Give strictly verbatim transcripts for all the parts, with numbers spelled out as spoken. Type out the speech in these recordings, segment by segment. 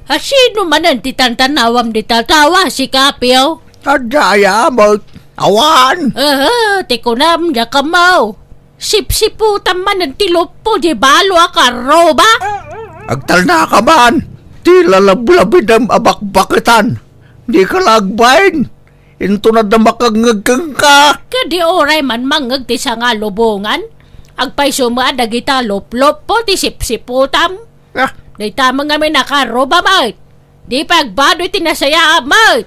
A, sino manen ti tantanawam dita tawa, sika, Pio? Adda aya met. Awan. Aha, ti kunam, diak ammo. Sipsiputam manen ti luppo di balo a karruba. Agtalnaka man ti lalablabidem a bakbaketan. Dika la agbain. Inton adda makangngeg kenka. Kadi uray man mangngeg ti sangalubongan, agpayso met a dagita lupluppo ti sipsiputam. Ah. Dayta met ngamin a karruba met. Di pay agbado iti nasayaat met.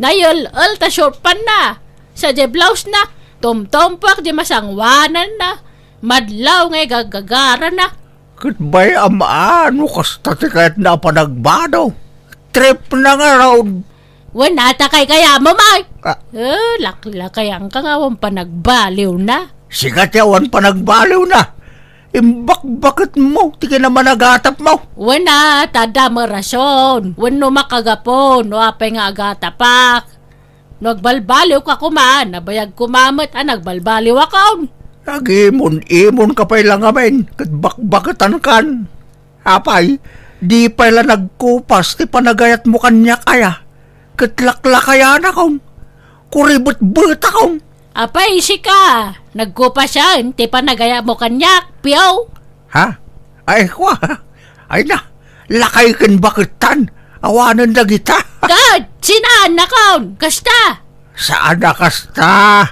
Nayel-el ta short pant na. Sadiay blouse na, tumtumpuak di masangoananna. Madlaw nga igagagarana. Ket bay-am a no kasta ti kayatna a panagbado. Trip na ngarud. Wen, ata kay kaya mo, Mike? Ah. Eh, laklakayan ka nga awan panagbaliw na. Sika ti awan panagbaliw na. Imbakbaket mo ti kinamanagatap mo. Wen, ah, ta adda mo rason. Wen no makagapu, no apay nga agatapak. No agbalbaliw ka koma, nabayag koma met a nagbalbaliw akon. Nagimon-imon ka pay la ngamin, ket bakbaketan kan. Apay, di pay la nagkupas ti panagayatmo kaniak aya, ket laklakayanakon. Kuribetbetakon. Apay, sika, nagkupasen ti panagayatmo kaniak, Pio? Ha? Ay, kwa. Ay na, lakay ken baketan. Awanen dagita. Ket, sinaannakon, kasta. Saan a kasta.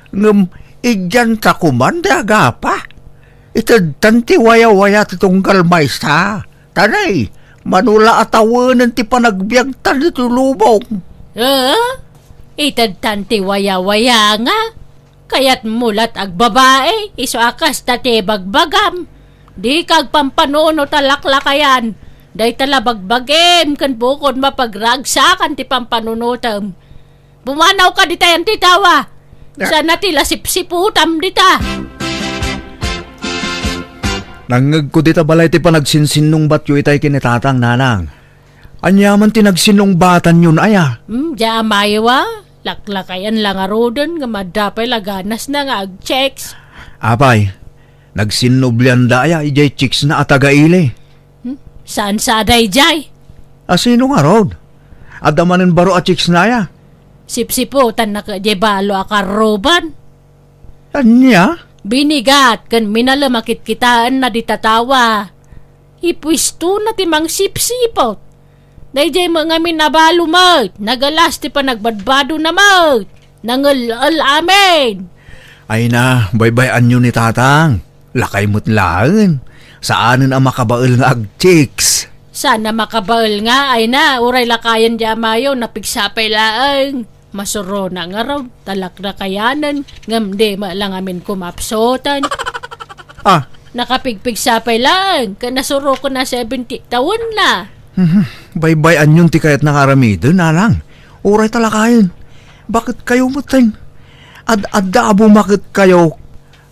Ngem, idian ta koman ti agapa. Itedtan ti wayawaya ti tunggal maysa. Tanay, mano la a tawenen ti panagbiagtan ditoy lubong. Eh? Itedtan ti wayawaya nga? Kayatmo lat agbabae, isu a kasta ti ibagbagam. Dika agpampanunot a laklakayan. Dayta la bagbagim ken bukod mapagragsakan ti pampanunotem. Pumanawka ditayan ti tawa. Ah. Sana ti la sipsiputam dita. Nangngegko dita balay ti panagsinsinnungbatyo itay ken ni Tatang, Nanang. Ania man ti nagsinnungbatanyon aya? Hmm, diay amayo a. Laklakayan la ngaruden nga madda pay la ganasna nga agchicks. Apay, nagsinnublianda aya idiay chicksna a taga-ili? Hmm? Saan sa daydiay? A, sino ngarud? Adda manen baro a chicksna aya? Sipsiputanna ket diay balo a karruban. Ania? Binigat ken minalem a kitkitaenna dita tawa. Ipuestona ti mangsipsiput. Daydiay met ngamin a balo met, nagalas ti panagbadbadona met. Nangel-el amin. Ay na, baybay-anyo ni Tatang. Lakay met laeng. Saanen a makabael nga agchicks. Saan a makabael nga, ay na, uray lakayen diay amayo, napigsa pay laeng. Masurona ngarud, ta laklakayanen, ngem di met la ngamin kumapsutan. Ah. Nakapigpigsa pay laeng, ket nasuroken a seventy tawenna. Mhm. Baybay-anyon ti kayatna nga aramiden, Nanang. Uray ta lakayen. Baketkayo metten. Ad-adda a bumaketkayo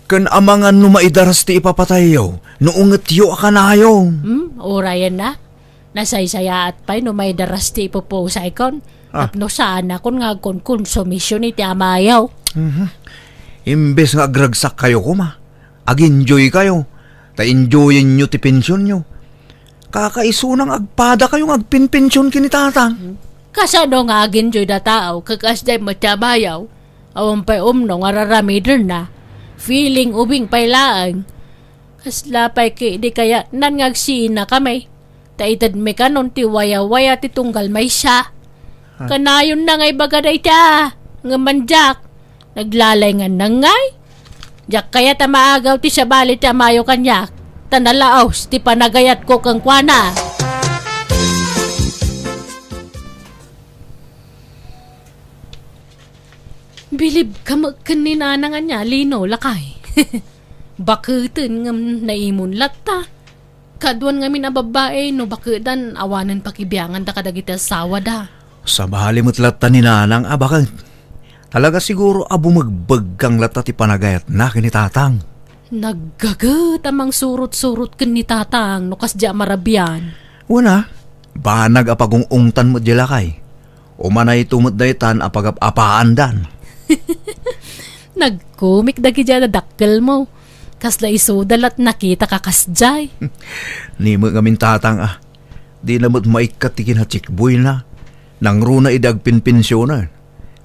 ken amangan no maidaras ti ipapatayyo, no ungetyo a kanayo. Hmm, urayen na. Nasaysayaat pay no maidaras ti ipupusaykon. Ah. Tapno saanakon nga agkonkonsumision iti amayo. Mhm. Imbes nga agragsakkayo koma, ag-enjoykayo, ta enjoyenyo ti pensionyo. Kakaisuna nga agpadakayo nga agpenpension ken ni Tatang. Kasano nga ag-enjoy da tao, ket kasdiay met ti amayo? Awan pay umno nga raramidenna. Feeling ubing pay laeng. Kasla pay ket di kayatnan nga agsinakami. Ta itedmi kanon ti wayawaya ti tunggal maysa. Ah. Kanayonna nga ibaga dayta, ngem man diak, naglalay nga nangngay. Diak kayat a maagaw ti sabali ti amayo kaniak, ta nalaos ti panagayatko kenkuana. Bilib ka met ken ni Nanang ania, Lino, lakay. Baketen ngem naimon latta. Kaduan ngamin a babbai, no bakedan, awanen pakibianganda kadagiti asawada. Sabali met latta ni Nanang a baket. Talaga siguro a bumegbegkang latta ti panagayatna ken ni Tatang. Naggaget a mangsurot-surot ken ni Tatang no kasdiay a marabian. Wen a, banag a pagung-ungtan met diay lakay. Umanayto met daytan a pagap-apaandan. Nagkomik dagidiay a dakkelmo. Kasla isuda lat nakitaka kasdiay. Ni met ngamin Tatang a. Dina met maikkat ti kinatsikboyna. Nangruna idi agpenpensionen.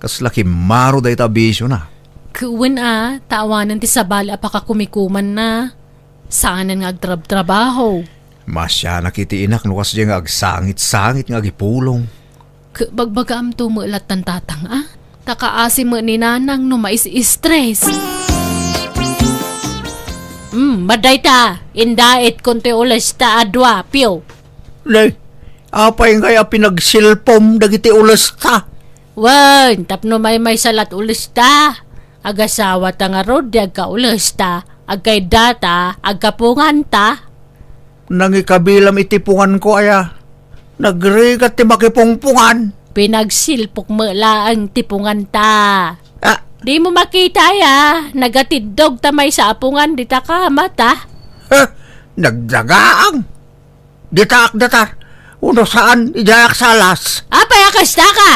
Kasla kimmaro dayta a bisiona. Ket wen a, ta awanen ti sabali a pakakumikumanna. Saanen nga agtrabtrabaho. Masianak iti inak no kasdiay nga agsangit-sangit nga agipulong. Ket bagbagaamto met lattan tatang a? Ta kaasi met ni nanang no mais-stress. Hmm, madayta, indaetkon ti ulesta a dua, Pio. Nay, apay ngay a pinagsilpom dagiti ulesta? Wen, tapno maymaysa lat ulesta. Agasawata ngarud ti agkaulesta, agkaidata, agkapunganta. Nangikabilam iti punganko aya. Nagrigat ti makipungpungan. Pinagsilpok met laeng ti punganta. Ah. Dimo makita aya, nagatiddog ta maysa a pungan dita kamata. Huh, nagdagaang. Ditaak datar. Uno saan, idiayak salas. Apay a kasta ka?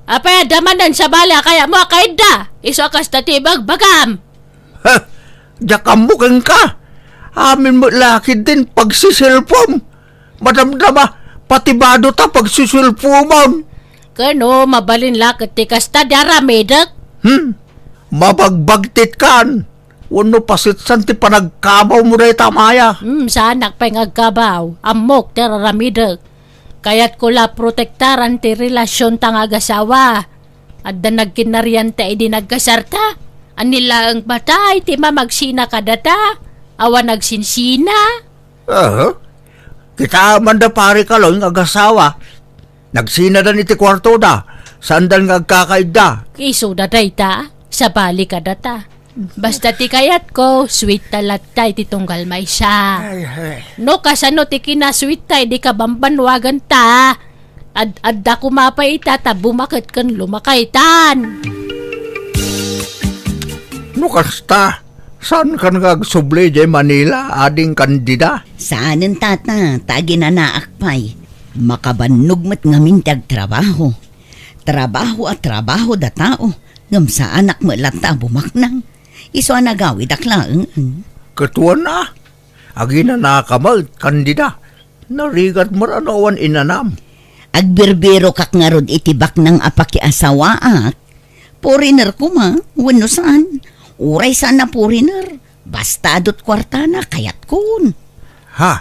Apay a damanen sabali a kayatmo a kaidda? Isu a kasta ti ibagbagam. Huh, diak ammo kenka. Amin met la ketdin pagsisilpom. Madamdama, pati bado ta pagsisilpomon. Ken no, mabalin la ket ti kasta ti aramidek. Hmm, mabagbagtitkan. Wenno pasetsan ti panagkabawmo dayta, Maya? Hmm, saanak pay nga agkabaw. Ammok ti aramidek. Kayatko la protektaran ti relasionta nga agasawa. Adda nagkinnarianta idi nagkasarta. Ania laeng patay ti mamagsina kadata. Awan agsinsina. Aha. Kita manda pare Kaloy nga agasawa. Nagsinadan iti kuartoda. Saandan nga agkakaidda. Isuda dayta. Sabali kadata. Basta ti kayatko, sweet ta latta iti tunggal maysa. Ay, ay. No kasano ti kinasweet ta idi kabambanwagan ta, ad-adda koma pay ita ta bumaket ken lumakaytan. No kasta, saankan nga agsubli idiay Manila, ading Candida? Saanen, tata, ta aginanaak pay. Makabannog met ngamin ti agtrabaho. Trabaho a trabaho da tao, ngem saanak met latta a bumaknang. Isu a nagawidak laeng. Ket wen a, aginanaka met, Candida. Narigat met a no awan inanam. Agbirbirokak ngarud iti baknang a pakiasawaak. Foreigner koma, wenno saan. Uray saan a foreigner. Basta adu't kuartana, kayatkon. Ha?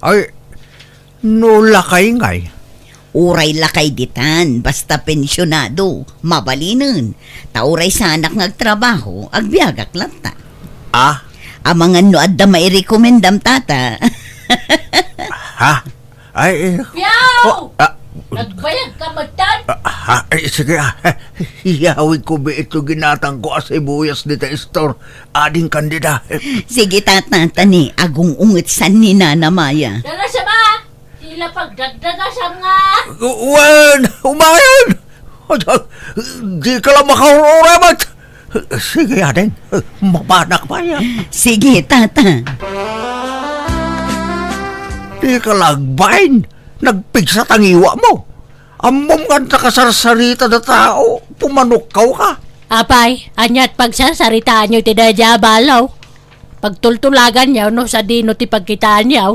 Ay, no lakay ngay? Uray lakay ditan, basta pensionado, mabalinen. Ta uray saanak nga agtrabaho, agbiagak latta. Ah? Amangan no adda mairekomendam, tata. Ha? Ay, eh, Piaw! Oh, ah. Nagbayag ka metten? Ah, ah, ay, sige, ah. Iyawidko bi ito ginatangko a sibuyas dita istor. Ading Candida. Sige, tata, ta ni agung-unget san ni Nana Maya. Dara sa ba? Tila pagdagdagasam nga. Wen, umayon! Di ka lang makaurura, bat? Sige, ading. Mapanak pa yan. Sige, tata. Di ka lang agbain. Nagpigsa tangiwa mo. Ammom nga nakasarsarita da tao. Pumanukkaw ka. Apay, aniat pagsarsaritaanyo ti daydiay a balo? Pagtultulaganyo no sadino ti pagkitaanyo?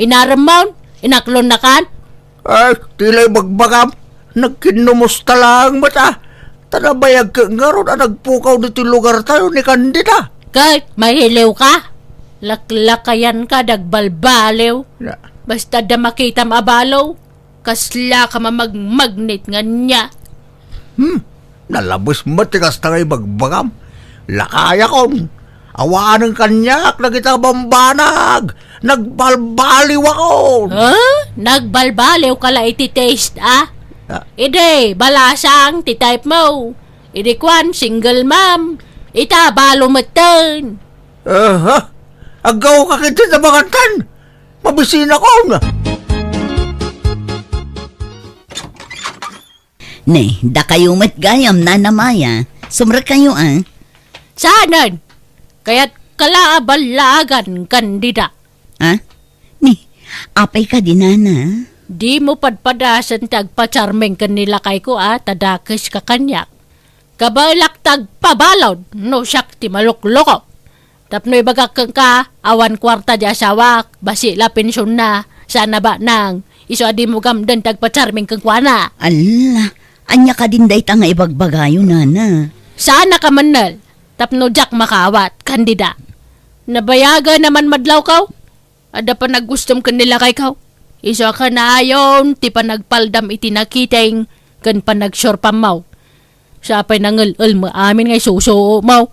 Inaremmon? Inaklonnakan? Ay, tila ibagbagam, nagkinnumusta laeng met a. Ta nabayag ket ngarud a nagpukaw ditoy lugartayo ni Candida. Ket mahiliw ka? Laklakayan ka, dagbalbaliw. Na- Basta da makitam a balo, kasla ka mamagmagnet nga nia. Hmm, nalabes met ti kasta nga ibagbagam. Lakayakon. Awanen kaniak dagita a bambanag. Nagbalbaliwakon. Ha? Nagbalbaliw ka la iti taste, ah? Ah. Idi, balasang ti type mo. Idi kuan, single mom. Ita, balo metten. Aha. Aggaw ka iti tabangantan. Mabisinakon. Ne, dakayo met gayam, Nana Maya. Sumrekkayo, ah. Saanen? Kayat kala a ballaagan, Candida. Ah? Ni, apay kadi, Nana? Dimo padpadasen ti agpacharming ken ni lakayko, ah, ta dakes ka kaniak. Kabaelak ti agpabalud no siak ti malukloko. Tapno ibagak kenka, awan kuarta di asawak, basi la pensionna, saan a baknang. Isu a dimo gamden ti agpacharming kenkuana. Alla, ania kadin dayta nga ibagbagayo, nana? Saanak a mannel, tapno diak makaawat, Candida. Nabayagen a manmadlawkaw? Adda panaggustom ken ni lakaykaw? Isu a kanaayon ti panagpaldam iti nakiting ken panagsurpammaw. Siya pay nangel-el mo amin nga isusuomaw.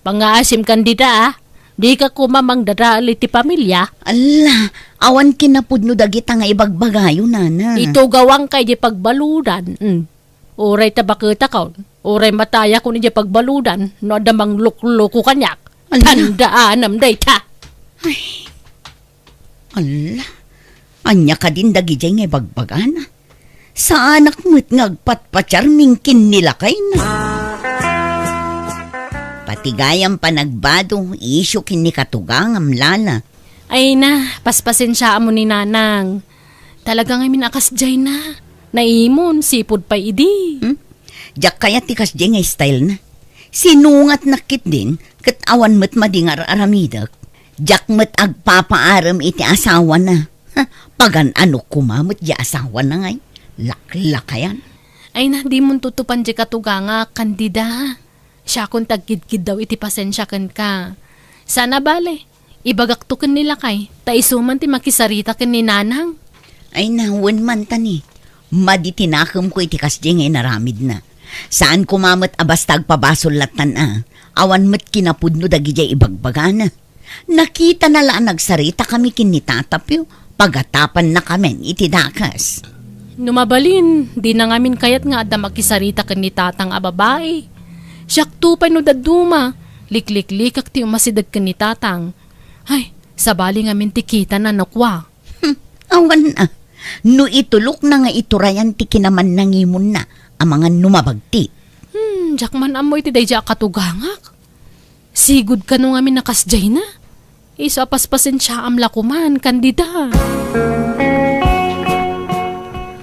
Pangngaasim, Candida, a. Dika koma mangdadael iti pamilia. Alla, awan kinapudno dagita nga ibagbagayo, nana. Itugawangka idiay pagbaludan. Mm. Uray ta baketakon, uray matayakon idiay pagbaludan no adda manglukloko kaniak. Ala. Tandaanam dayta. Ay. Ala. Ania kadin dagidiay nga ibagbagana? Saanak met nga agpatpacharming ken ni lakayna. Pati gayam panagbado, isu ken ni katugangam, Lala. Ay na, paspasensiaam ni Nanang. Talaga ngamin a kasdiay na. Naimon, sipud pay idi. Hmm? Diak kayat ti kasdiay nga style na. Sinungatnak ketdin, ket awan met madi nga ar-aramidek. Diak met agpapaarem iti asawana. Ha, pagan-anok koma met di asawana ngay. Laklakayan. Ay na, dimon tutupan di katugangak, Candida. Siakon ti agkidkiddaw iti pasensia kenka. Sana bale, ibagakto ken ni lakay, ta isu man ti makisarita ken ni Nanang. Ay na, wen man ta ni. Madi ti nakemko iti kasdiay nga inaramidna. Saan koma met a basta agpabasol lattan a. Awan met kinapudno dagidiay ibagbagana. Nakitana la a nagsaritakami ken ni Tata Pio, pagatapannakamin iti dakes. No mabalin, dina ngamin kayat nga adda makisarita ken ni Tatang a babai. Siakto pay no dadduma, likliklikak ti umasideg ken ni Tatang. Ay, sabali ngamin ti kitana no kua. Hmm, awan a. No itulokna nga iturayan ti kinamannangimonna, amangan no mabagti. Hmm, diak man ammo iti daydiay a katugangak. Sigud kano ngamin a kasdiay na. Isu a paspasensiaam la koman, Candida.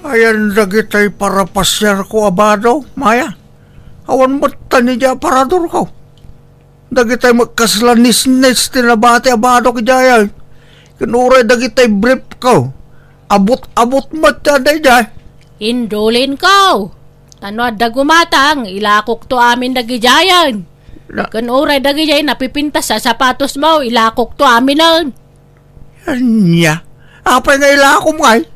Ayan dagitay parapasiarko a bado, Maya. Awan met ta ni di aparadorko. Dagitay met kasla nisnis ti nabati a badok idiay. Ken uray dagitay briefko. Abut-abut met ti adda idiay. Indulinko. Ta no adda gumatang, ilakokto amin dagidiayen. Na- Ken uray dagidiay napipintas a sapatosmo, ilakokto aminen. Ania? Apay nga ilakom ngay?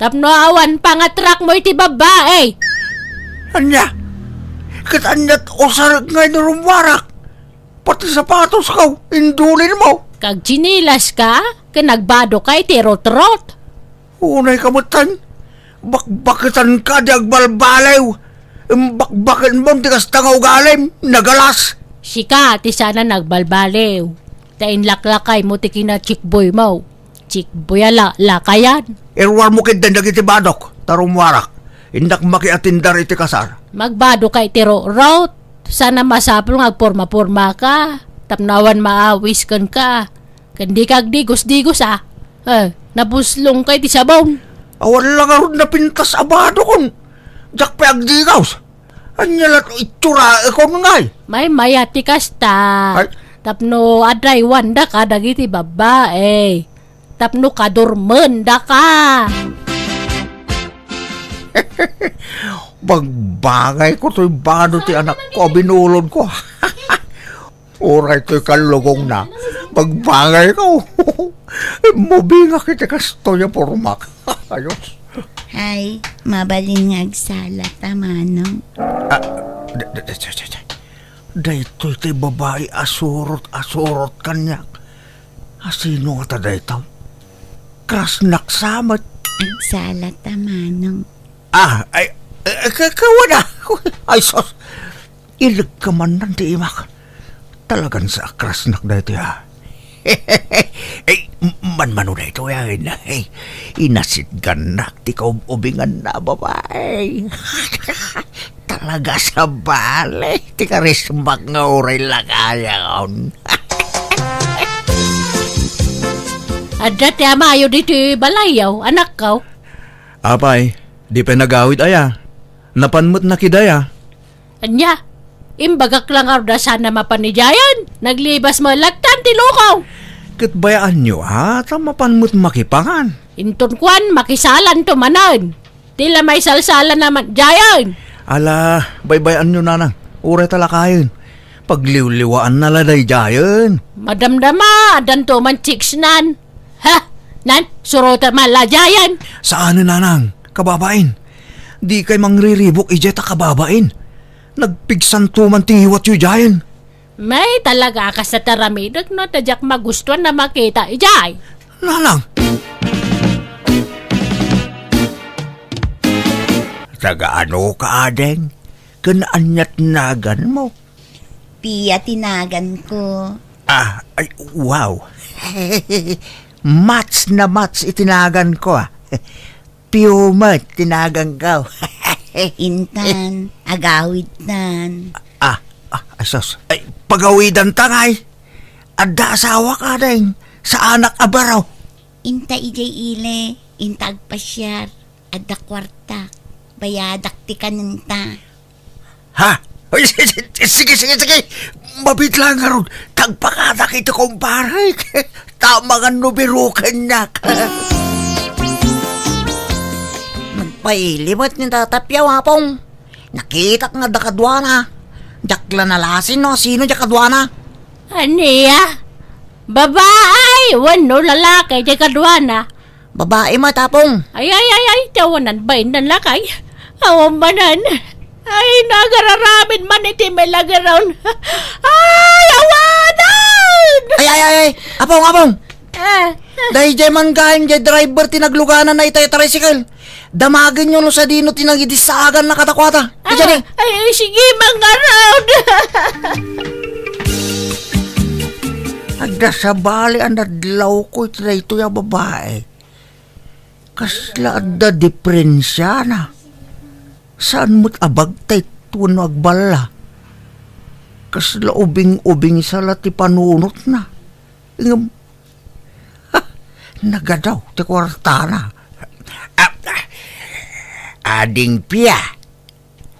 Tapno awan pangatrakmo iti babbai. Ania? Ket aniat usarek ngay no rummuarak? Pati sapatosko, indulinmo. Kag tsinelas ka, ken nagbado ka iti rutrot. Unay ka metten. Bakbaketanka di agbalbaliw. Imbakbakenmo ti kasta nga ugalim, nagalas. Sika ti sana nagbalbaliw. Ta inlaklakaymo ti kina-chickboymo. Chickboy a la-, lakayan. Iruarmo ketdin dagiti badok, ta rummuarak. Innak makiatindar iti kasar. Magbado ka iti rutrot. Sana masapul nga agporma-porma ka. Tapno awan maawis kenka. Ken dika agdigos-digos, a. Eh, nabuslong ka iti sabong. Awan la ngarud napintas a badokon. Diak pay agdigos. Ania la't itsuraekon ngay? Maymayat ti kasta. Ay. Tapno adraywandaka dagiti babbai. Tapno kadurmendaka. Bagbagayko toy bado ti anakko a binulodko. Uray toy kallugongna, bagbagayko. Immubingak iti kastoy a pormak. Ayos. Hay, mabalin nga agsala ta, Manong. Ah, da-, da-, da-, da-, da-, da-, daytoy ti babai a surot, a surot kaniak. Asino ngata daytoy? Krasnak sa met. Agsala ta, Manong. Ah, ay, eh, ka-, kawana. Ay, sus. Ilegka man nan ti imak. Talagan sa akrasnak daytoy, a. Ay, m-, manmano daytoy, a. Ay, inasitgannak ti kaub-ubinganna a babai. Talaga sa bale, ti karismak nga uray lakayan. Adda ti amayo ditoy balayyo, anakko. Apay, di pay nagawid aya. Napan met nakidaya. Ania? Imbagak la ngarud a saan a mapan idiayen. Naglibas met lattan ti luko. Ket bayaanyo, a, ta mapan met makipangan. Inton kuan, makisalanto manen. Ti la maisalsala naman, jayen. Ala, baybayanyo, nanang. Uray ta lakayen. Pagliwliwaanna la daydiayen. Madamdama, addanto man chicksnan. Ha? Nan, surotem la jayen. Saan, nanang, kababain. Dikay mangriribuk idiay ta kababain. Nagpigsanto man ti ngiwatyo jayen. May talaga a kas ta aramidek no ta diak magustuan a makita idiay. Nanang! Taga ano ka, ading? Ken ania ti naganmo? Pia ti naganko. Ah, ay, wow. Match na match iti naganko, ah. Pio met ti naganko. Intan, agawidtan. Ah, ah, ay sus. Ay, pagawidanta ngay. Adda asawak, ading. Saanak a baro. Inta idiay ili, inta agpasiar. Adda kuarta. Bayadak ti kanenta. Ha? Ay, sige, sige, sige, sige. Mabit lang ngarud. Tagpakadak iti kumparek. Tama nga no biro kaniak. Nagpaili met ni Tata Piaw, Apong. Nakitak nga adda kaduana. Diak la nalasin no sino diak kaduana. Ania? Babae wenno lalaki diay kaduana? Babae met, Apong. Ay, ay, ay, ay, ti awanan bain nan lakay. Awan manen. Ay, nagararamid man iti milagron. Ay, awanan! Ay, ay, ay, ay. Apong, Apong. Ah. Daydiay man gayam diay driver ti nagluganan na itay tricycle. Damagenyo no sadino ti nangidisaagan na kadakuada. Ah, ay, ay, sige, mangarod. Adda sabali a nadlawko iti daytoy a babae. Kasla adda diferensiana. Saan met a bagtit wenno agballa. Kasla ubing-ubing sa la ti panunotna. Ngem, ha, nagadaw ti kuartana. Ah, ah, Ading Pia,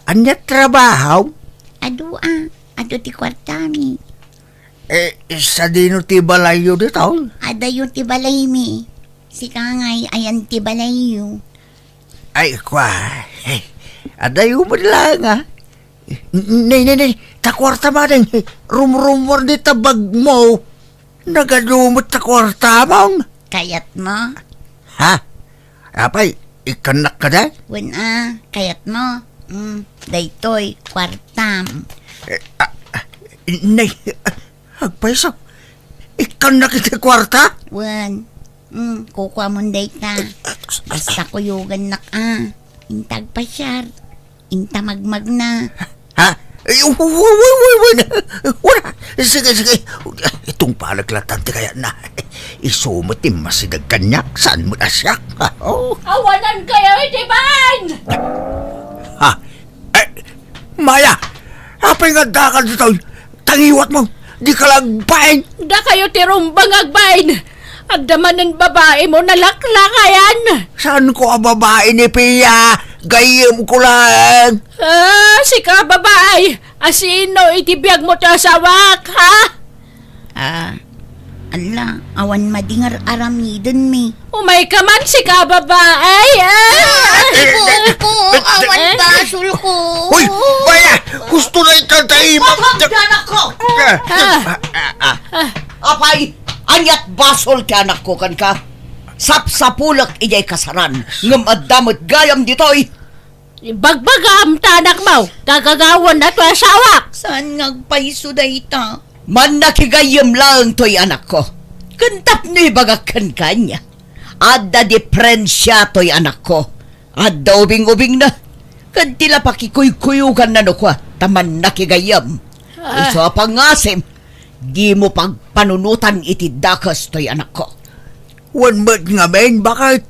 ania trabahom? Adu a, adu ti kuartami. Eh, sadino ti balayyo ditoy? Adayo ti balaymi. Sika ngay, ayan ti balayyo. Ay, kua. Eh, adayo met laeng, ah. Nay, nay, nay, ta kuartam, ading. Rumrummuar dita bagmo. Nagadu met ta kuartam. Kayatmo? Ha? Apay, ikkannak kadi? Wen a, kayatmo? Mm, daytoy, kuartam. Eh, ah, ah, nay, ah, agpayso. Ikkannak iti kuarta? Wen. Mm, kukuamon dayta. Eh, ah, ah, basta kuyogannak a. Inta agpasiar. Inta magmagna. Ha? Ay, wa-, wa-, wa-, wa-, wa-, wala. Sige, sige. Itungpalek latta ti kayatna. Isu met ti masideg kaniak, saan met a siak. Oh. Awanan kayo iti bain! Ha? Eh, Maya! Apay nga adda ka ditoy? Tangiwat mo! Di ka la agbain! Dakayo ti rumbeng agbain! Adda manen babae mo nalaklakayan! Saan ko a babae ni Pia? Gayyem ko lang! Ah, sika babae! Asino iti biag mo ti asawak, ha? Ah, ala, awan madingar aramiden mi. Umay ka man, sika babae! Ah! Ah, ipulko! Awan basol ko! Hoy! Maya! Gusto na itataimak! Anak ko! Ah! Ah! Ah! Ah! Apay, aniat basol ti anakko kenka? Sapsapulek idiay kasaran, ngem adda met gayam ditoy. Ibagbagam ta anakmo, gagagawan na to asawak. Saan nga agpayso dayta? Mannakigayyem laeng toy anakko. Ken tapno ibagak kenka ania, adda diferensia toy anakko. Adda ubing-ubingna. Ken ti la pakikuykuyoganna no kua ta mannakigayyem. Ah. Isu a pangngasim, dimo pagpanunotan iti dakes toy anakko. Wen met ngamin, baket?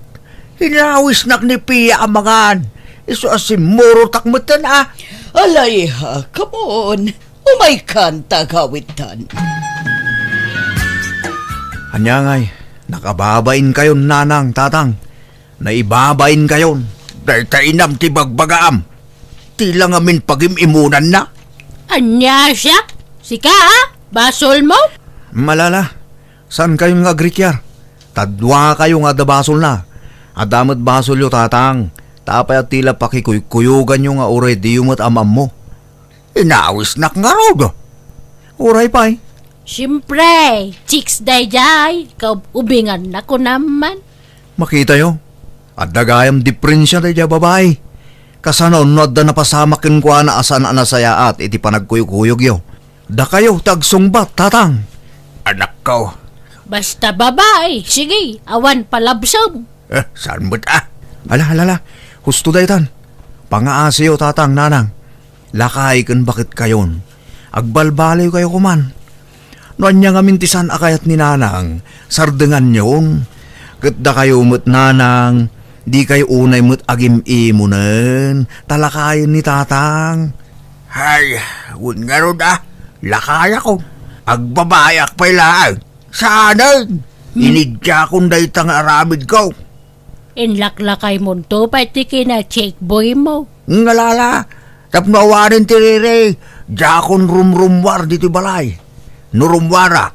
Inawisnak ni Pia a mangan. Isu a simmurotak metten a. Alayha, come on. Umaykan ta agawidtan. Ania ngay, nakababainkayon, nanang, tatang. Naibabainkayon. Dayta inam ti bagbagaam. Ti la ngamin pagim-imunanna. Ania siak? Sika, a? Basolmo? Malala. Saankayon nga agrikiar? Ta duakayo nga adda basolna. Adda met basolyo, Tatang. Ta apay a ti la pakikuykuyoganyo nga uray diyo met am-ammo? Inawisnak ngarud. Uray pay. Siempre, chicks daydiay, kaub-ubinganna kunam man. Makitayo, adda gayam diperensia daydiay a babai. Kasano no adda napasamak kenkuana a saan a nasayaat iti panagkuyokkuyogyo? Dakayo ti agsungbat, Tatang. Anakko. Basta babai, sige, awan palabsam. Eh, saan met a? Ala, ala, ala. Husto daytan. Pangaasiyo, Tatang, Nanang. Lakay ken baketkayon. Agbalbaliwkayo koman. No ania ngamin ti saan a kayat ni Nanang, sardenganyon. Ket dakayo met, Nanang, dikay unay met agim-imonen, ta lakayen ni Tatang. Hay, wen ngarud a, lakayakon. Agbabayak pay laeng. Saanen. Hmm. Inigkakon dayta nga aramidko. Inlaklakaymonto pay ti kina-checkboymo. Ngalala, tapno awanen ti riri, diakon rumrummuar ditoy balay. No rummuarak,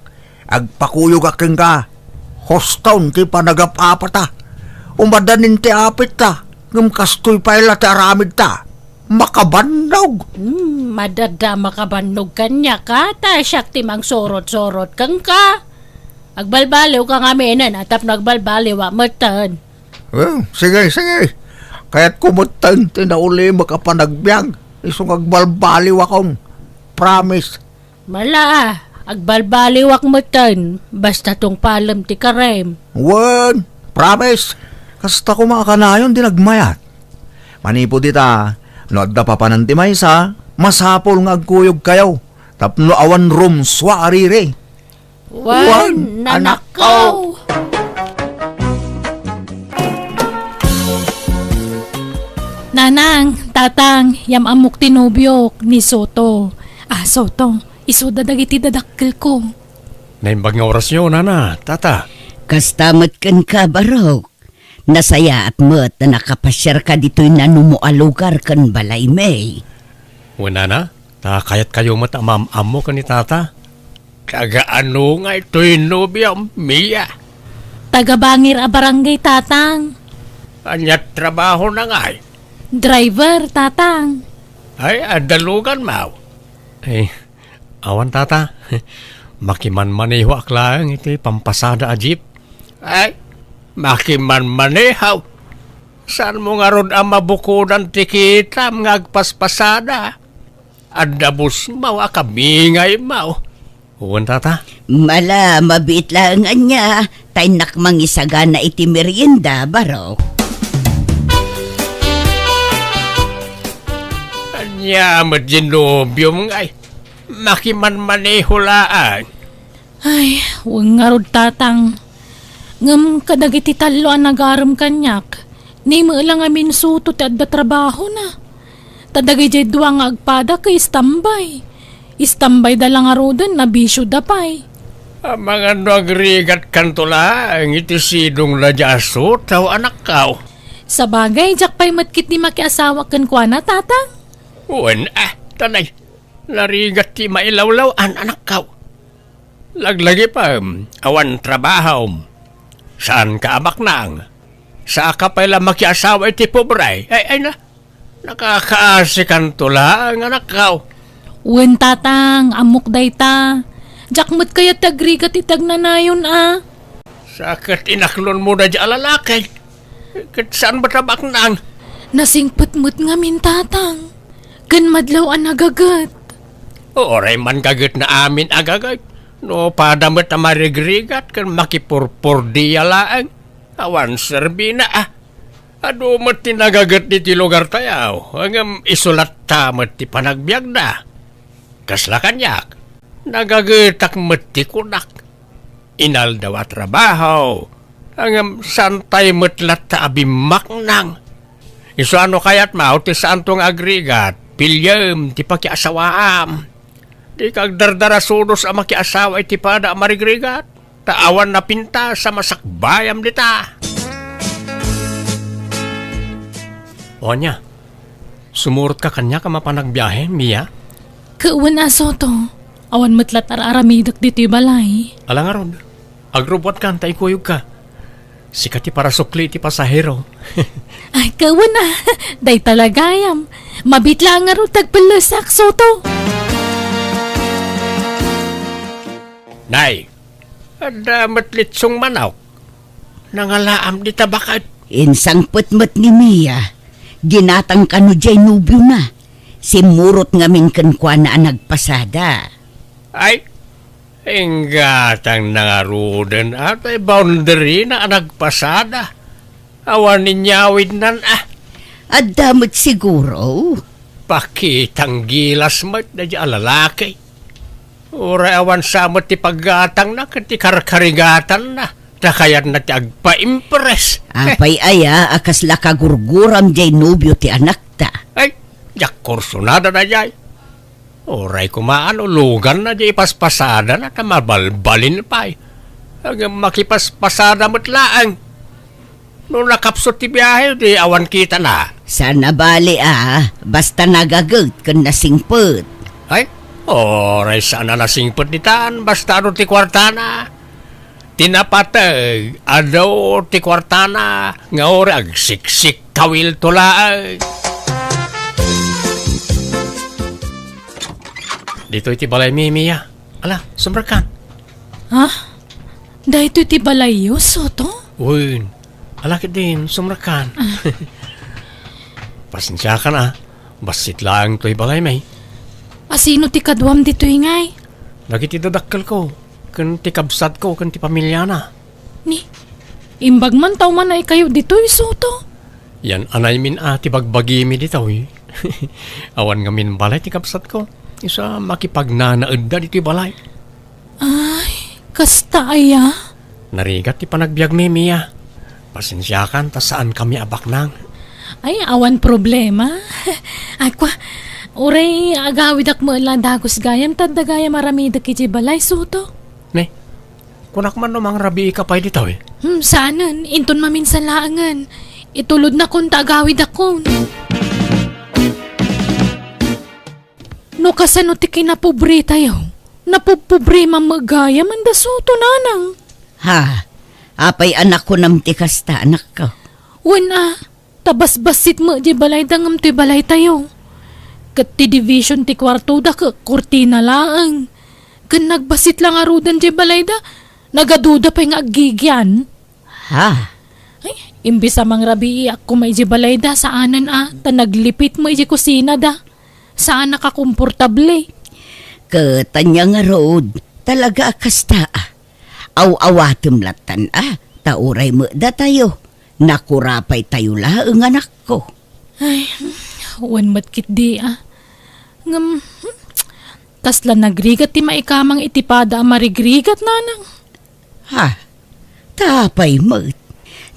agpakuyogak kenka. Huston ti panagap-apata. Umadanin ti apitta, ngem kastoy pay la ti aramidta. Makabannog. Hmm, madada makabannog kaniak, a, ta siak ti mangsurot-surot kenka. Agbalbaliwka ngaminen, a, tapno agbalbaliwak metten. Oh, sige, sige. Kayatko metten ti naulimek a panagbiag, isu nga agbalbaliwakon. Promise. Mala, a, agbalbaliwak metten, basta tungpalem ti karem. Wen, promise. Kasta koma a kanayon ti nagmayat. Manipud ita, no adda papanan ti maysa, masapul nga agkuyogkayo tapno awan rumsua a riri. Wen, anakko. Nanang, Tatang, yam-ammok ti nobiok, ni Soto. A, Soto, isuda dagiti dadakkelko. Naimbag nga orasyo, Nana, Tata. Kasta met kenka, Barok. Nasayaat met a nakapasiarka ditoy nanumo a lugar ken balaymi. Wen, Nana, ta kayatkayo met a maam-ammo ken ni Tata. Taga-ano ngay toy nobiom, Mia? Taga-Bangir a barangay, Tatang. Ania trabahona ngay? Driver, Tatang. Ay, adda luganmo? Ay, awan, Tata. Makimanmanehoak laeng iti pampasada a jeep. Ay, makimanmaneho. Saanmo ngarud a mabukodan ti kitam nga agpaspasada? Adda busmaw a kabingaymaw. Wen, Tata. Mala, mabiit laeng ania, ta innak mangisagana iti merienda, Barok. Ania met diay nobiom ngay? Makimanmaneho laeng. Ay, wen ngarud, Tatang. Ngem kadagiti tallo a nagarem kaniak, ni met la ngamin Soto ti adda trabahona. Ta dagidiay dua nga agpadak, istambay. Istambayda la ngaruden, nabisioda pay. Amangan no agrigatkanto laeng iti sidongna diay a Soto, anakko. Sabagay, diak pay met ketdi makiasawa kenkuana, Tatang. Wen, a, tanay. Narigat ti mailawlaw-an, anakko. Laglagipem, awan trabahom. Saanka a baknang. Saanka pay la makiasawa iti pobre. Ay, ay na. Nakakaasikanto laeng, anakko. Wen, Tatang, ammok dayta. Diak met kayat ti agrigat iti agnanayon a. Sa ket inaklonmo daydiay a lalaki. Ket saan met a baknang? Nasingpet met ngamin, Tatang. Ken madlaw a nagaget. Uray man gagetna amin a gaget. No pada met a marigrigat ken makipurpordia laeng. Awan serbina a. Adu met ti nagaget ditoy lugartayo, ngem isu latta met ti panagbiagda. Kasla kaniak, nagagetak met ti kunak. Inaldaw a trabaho, ngem saantay met latta a bimmaknang. Isu a no kayatmo ti saanto nga agrigat, piliem ti pakiasawaam. Dika agdardarasudos a makiasawa iti pada a marigrigat, ta awan napintas a masakbayam dita. O ania, sumurotka kaniak a mapan agbiahe, Mia? Ket wen a Soto, awan met latta ar-aramidek ditoy balay. Ala ngarud, Agrubbuatkan ta ikuyogka. Sika ti parasukli ti pasahero. Ay, kawan a. Dayta la gayam. Mabiit laeng ngarud ti agpellesak, Soto. Nay, adda met litsong manok. Nangalaam dita baket. Insangpet met ni Mia. Ginatang kano diay nobiona. Simmurot ngamin kenkuana a nagpasada. Ay, inggatang nangaruden a tay boundary na a nagpasada. Awan inyawidnan a. Adda met siguro. Pakitang gilas met daydi a lalaki. Uray awan sa met ti paggatangna ket ti karkarigatanna. Ta kayatna ti agpaimpress. Apay aya a kasla kagurguram diay nobio ti anakta? Ay, diak kursunada daydiay. Uray koma a no luganna diay ipaspasadana ta mabalbalin pay. Ngem makipaspasada met laeng. No nakapsut ti biahe, di awan kitana. Saan a bali a, basta nagaget ken nasingpet. Ay, uray saan a nasingpet ditan, basta adu ti kuartana. Ti napateg, adu ti kuartana, nga uray agsiksikkawilto laeng. Ditoy ti balaymi, Mia. Ala, sumrekkan. Ha? Daytoy ti balayyo, Soto? Wen, ala ketdin, sumrekkan. Pasensiakan a, bassit laeng toy balaymi. A, sino ti kaduam ditoy ngay? Dagiti dadakkelko, ken ti kabsatko, ken ti pamiliana. Ni, imbag man ta umanaykayo ditoy, Soto? Yan anaymin a ti bagbagimi ditoy. Awan ngamin balay ti kabsatko. Isu a makipagnanaedda ditoy balay. Ay, kasta aya? Narigat ti panagbiagmi, Mia. Pasensiakan ta saankami a baknang. Ay, awan problema. Ay, kwa, uray agawidak met la dagus gayam, ta adda gayam aramidek idiay balay, Soto. Ne, kunak man no mangrabiika pay ditoy. Hmm, saanen, inton maminsan laengen. Itulodnakon ta agawidakon. No kasano ti kinapobretayo? Napupobreman met gayam, Manda Soto, nanang. Ha? Apay a nakunam ti kasta, anakko? Wen a, ta basbassit met diay balayda ngem toy balaytayo. Ket ti division ti kuartoda ket kurtina laeng. Ken nagbassit la ngaruden diay balayda, nagaduda pay nga aggigian. Ha? Ay, imbes a mangrabiiak koma idiay balayda, saanen a, ta naglipit met idiay kusinada. Saan a kakomportable. Ket ania ngarud, talaga a kasta a. Aw-awatem lattan a, ta uray met datayo, nakurapaytayo laeng, anakko. Ay, wen met ketdi a. Ngem, hmm, kasla nagrigat ti maikamang iti pada a marigrigat, nanang. Ha? Ta apay met?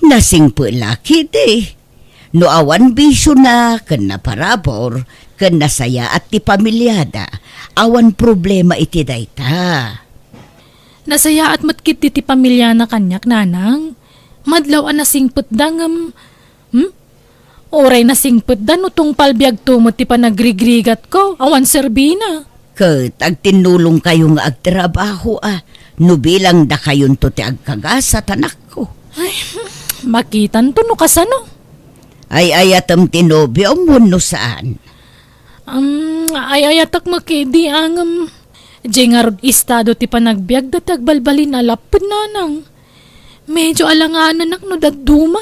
Nasingpet la ketdi. No awan bisiona ken naparabur ken nasayaat ti pamiliada, awan problema iti dayta. Nasayaat met ketdi ti pamiliana kaniak, nanang. Madlaw a nasingpetda ngem, hmm? Uray nasingpetda no tungpal biagto met ti panagrigrigatko, awan serbina. Ket agtinnulongkayo nga agtrabaho a, no bilang dakayonto ti agkagasat, anakko. Ay, makitanto no kasano. Ay-ayatem ti nobiom wenno saan? Um, ay-ayatek met ketdi a ngem, diay ngarud estado ti panagbiagda ti agbalbalin a lapped, nanang. Medio alanganenak no dadduma.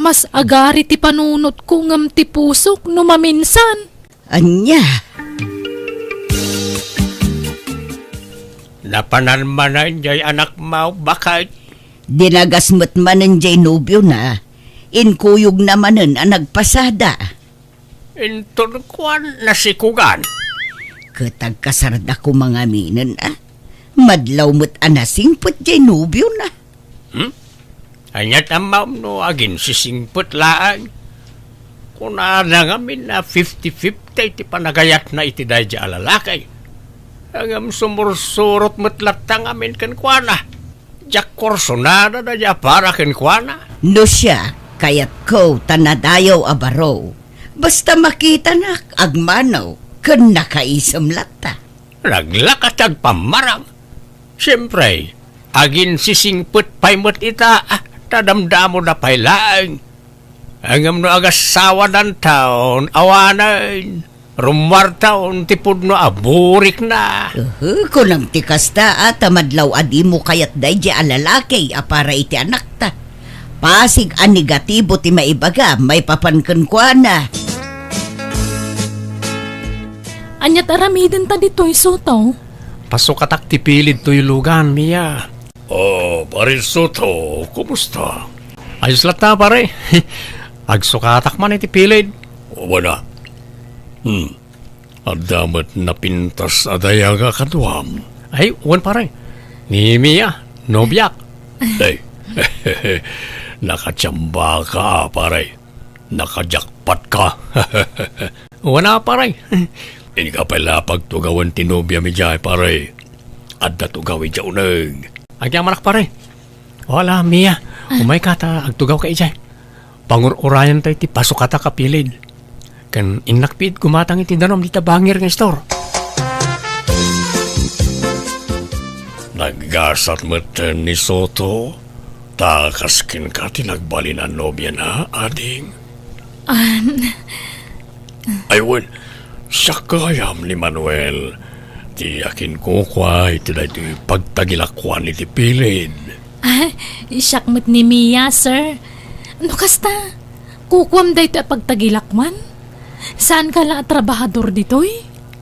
Mas agari ti panunotko ngem ti pusok no maminsan. Ania? Napanan manen diay anakmo, baket? Dinagas met manen diay nobiona. Inkuyogna manen a nagpasada. Inton kuan, nasikogan. Ket agkasarda koma ngaminen a. Madlaw met a nasingpet diay nobiona. Hmm? Ania ti ammom no aginsisingpet laeng? Kunada ngamin a fifty fifty ti panagayatna iti daydiay a lalaki. Ngem sumursurot met latta ngamin kenkuana. Diak kursunada daydiay a para kenkuana. No siak, kayatko ta nadayaw a baro. Basta makitanak, agmano, ken nakaisem latta. Naglakat ti agpammarang. Siempre, aginsisingpet pay met ita, ah, ta damdamoda pay laeng. Ngem no agassawadanton, awanen, rummuarton ti pudno a burikna. Uhu, kunam ti kasta, a, ta madlaw a dimo kayat daydi a lalaki a para iti anakta. Pasig a negatibo ti maibaga maipapan kenkuana. Aniat aramidenta ditoy, Soto? Pasukatak ti pilid toy lugan, Mia. Oh, Pare Soto, kumusta? Ayos latta, pare. Agsukatak man iti pilid. Wen a. Hmm. Adda met napintas a dayag a kaduam. Ay, wen, pare. Ni Mia, nobiak. Ay. Nakachamba ka, pare. Nakajakpat ka. Wen a, pare. Inka pay la pagtugawen ti nobiam idiay, pare. Adda tugaw idiay uneg. Agyamanak, pare. Wala, Mia. Ah. Umayka ta agtugawka idiay. Pangur-urayanta iti pasukatak a pilid. Ken innak piit gumatang iti danum dita bangir nga istor. Naggasat metten ni Soto, ta kas kenka ti nagbalin a nobiana, ading. An- Ay wen, siak gayam ni Manuel, ti akinkukua iti daytoy pagtagilakuan iti pilid. Ah, siak met ni Mia, sir. No kasta, kukuam daytoy a pagtagilakuan? Saanka la a trabahador ditoy?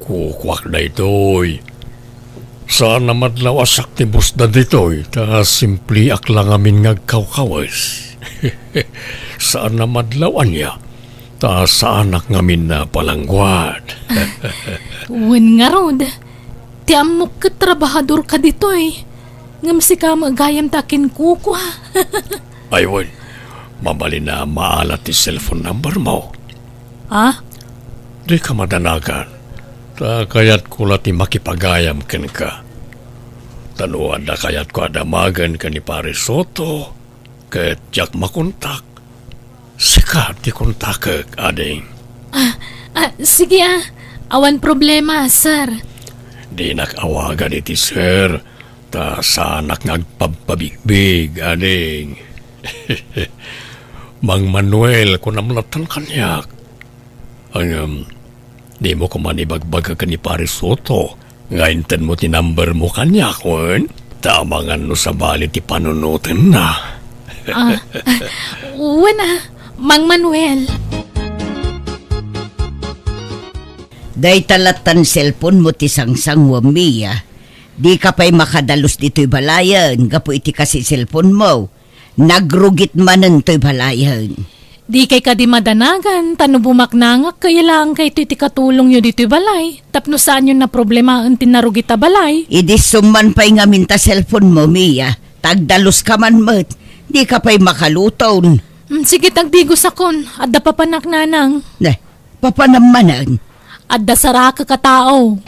Kukuak daytoy. Saan a madlaw a siak ti busda ditoy, ta simpliak la ngamin nga agkawkawes. Saan a madlaw ania, ta saanak ngamin a palangguad. Wen ngarud, ti ammok ket trabahadorka ditoy, ngem sika met gayam ti akinkukua. Ay wen, mabalin a maala ti cellphone number mo. Ah? Dika madanagan, ta kayatko la ti makipagayam kenka. Ta no adda kayatko a damagen ken ni Pare Soto, ket diak makontak, sika ti kontakek, ading. Ah, ah, sige, ah. Awan problema, sir. Dinak awagan iti sir, ta saanak nga agpabpabigbig, ading. Mang Manuel, kunam lattan kaniak. Ngem, dimo koma ibagbaga ken ni Pare Soto nga intedmo ti number mo kaniak, wen? Ta amangan no sabali ti panunotenna. Ah, ah, wen a, Mang Manuel. Dayta lattan cellphone mo ti sangsanguam, Mia. Dika pay makadalus ditoy balayen gapu iti kasi cellphone mo. Nagrugit manen toy balayen. Dikay kadi madanagan, ta no bumaknangak, kayat laeng kayto iti katulongyo ditoy balay, tapno saanyon a problemaen ti narugit a balay. Idi summan pay ngamin ta cellphone mo, Mia, ta agdaluska man met, dika pay makaluton. Mm, sige, tagdigosakon, adda papanak, nanang. Ne, Papanam manen. Adda sarakek a tao.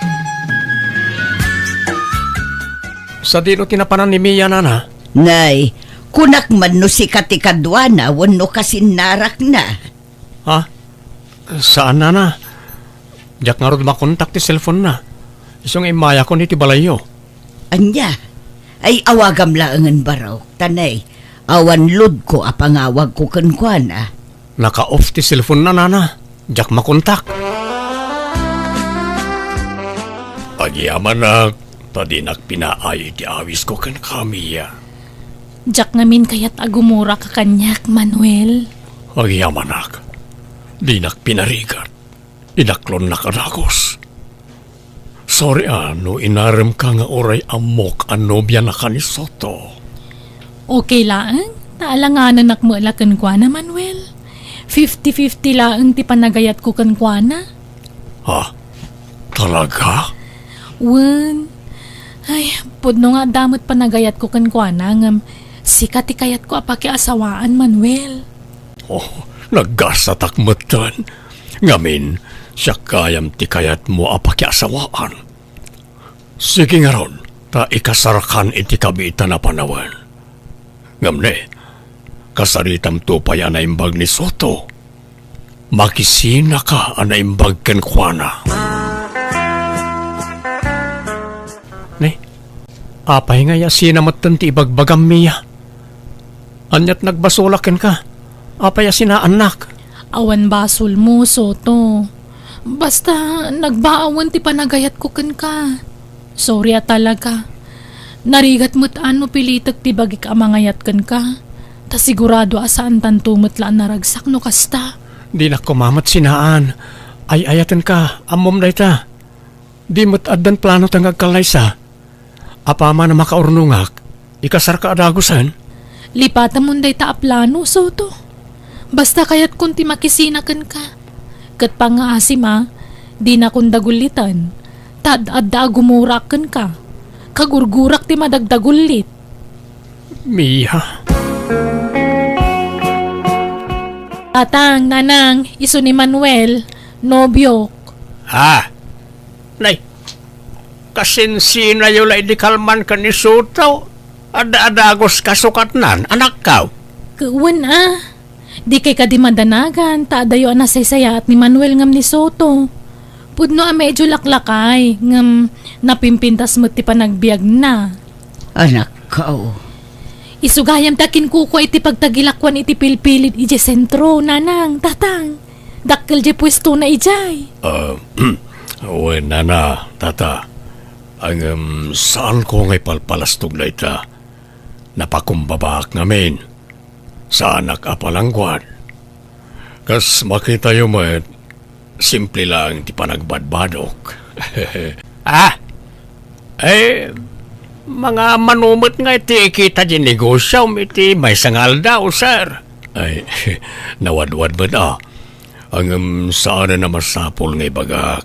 Sadino ti napanan ni Mia, nana? Nay, kunak man no sika ti kaduana wenno kasinnarakna. Ha? Saan, nana. Diak ngarud makontak ti cellphone na. Isu nga immayakon iti balayyo. Ania? Ay, awagam laengen barok, ta nay, awan loadko a pangawagko kenkuana. Naka-off ti cellphone na, nana. Diak makontak. Agyamanak, ta dinak pinaay iti awisko kenka, Mia. Diak ngamin kayat a gumuraka kaniak, Manuel. Agyamanak, dinak pinarigat. Idaklonnak a dagus. Sorry a no inaremka nga uray ammok a nobianaka ni Soto. Okay laeng, ta alanganenak met la kenkuana, Manuel. Fifty fifty laeng ti panagayatko kenkuana. Ha? Talaga? Wen. Ay, pudno nga adda met panagayatko kenkuana, ngem sika ti kayatko a pakiasawaan, Manuel. Oh, naggasatak metten. Ngamin, siak gayam ti kayatmo a pakiasawaan. Sige ngarud, ta ikasarkan iti kabiitan a panawen. Ngem ne, kasaritamto pay a naimbag ni Soto. Makisinaka a naimbag kenkuana. Ne, Apay ngay a sina metten ti ibagbagam, Mia? Aniat nagbasolak kenka? Apay a sinaannak? Awan basolmo, Soto. Basta, nagbaawen ti panagayatko kenka. Sorry a talaga. Narigat met a no pilitek ti bagik a mangayat kenka. Ta sigurado a saantanto met la a naragsak no kasta. Dinak koma met sinaan. Ay-ayatenka, ammom dayta. Di met addan planota nga agkallaysa. Apaman a makaurnongak, ikasarka a dagusen? Lipatamon dayta a plano, Soto. Basta kayatkon ti makisina kenka. Ket pangngaasim a, dinakon dagulliten. Ta ad-adda a gumurak kenka. Kagurgurak ti madagdagullit. Mia. Tatang, nanang, isu ni Manuel, nobiok. Ah, nay, kasinsinayo la idi kalman ken ni Soto. Adda a dagus kasukatnan, anakkaw. Wen a, di kay kadi madanagan, ta adayo a nasaysayaat ni Manuel ngem ni Soto. Pudno a medyo laklakay, ngem napimpintas met ti panagbiagna. Anakko. Isu gayam ta kinkukua iti pagtagilakuan iti pilpilid idiay sentro, nanang, tatang. Dakkel diay puestona idiay. Ah, wen, nana, tata. Ngem saanko nga ipalpalastog dayta. Napakumbabaak ngamin. Saanak a palangguad. Kas makitayo met, simple laeng ti panagbadbadok. Ah? Eh, mangaammo met ngay ti ikita diay negosiom iti maysa nga aldaw, sir. Ay, nawadwad met a. Ngem saanen a masapul nga ibagak.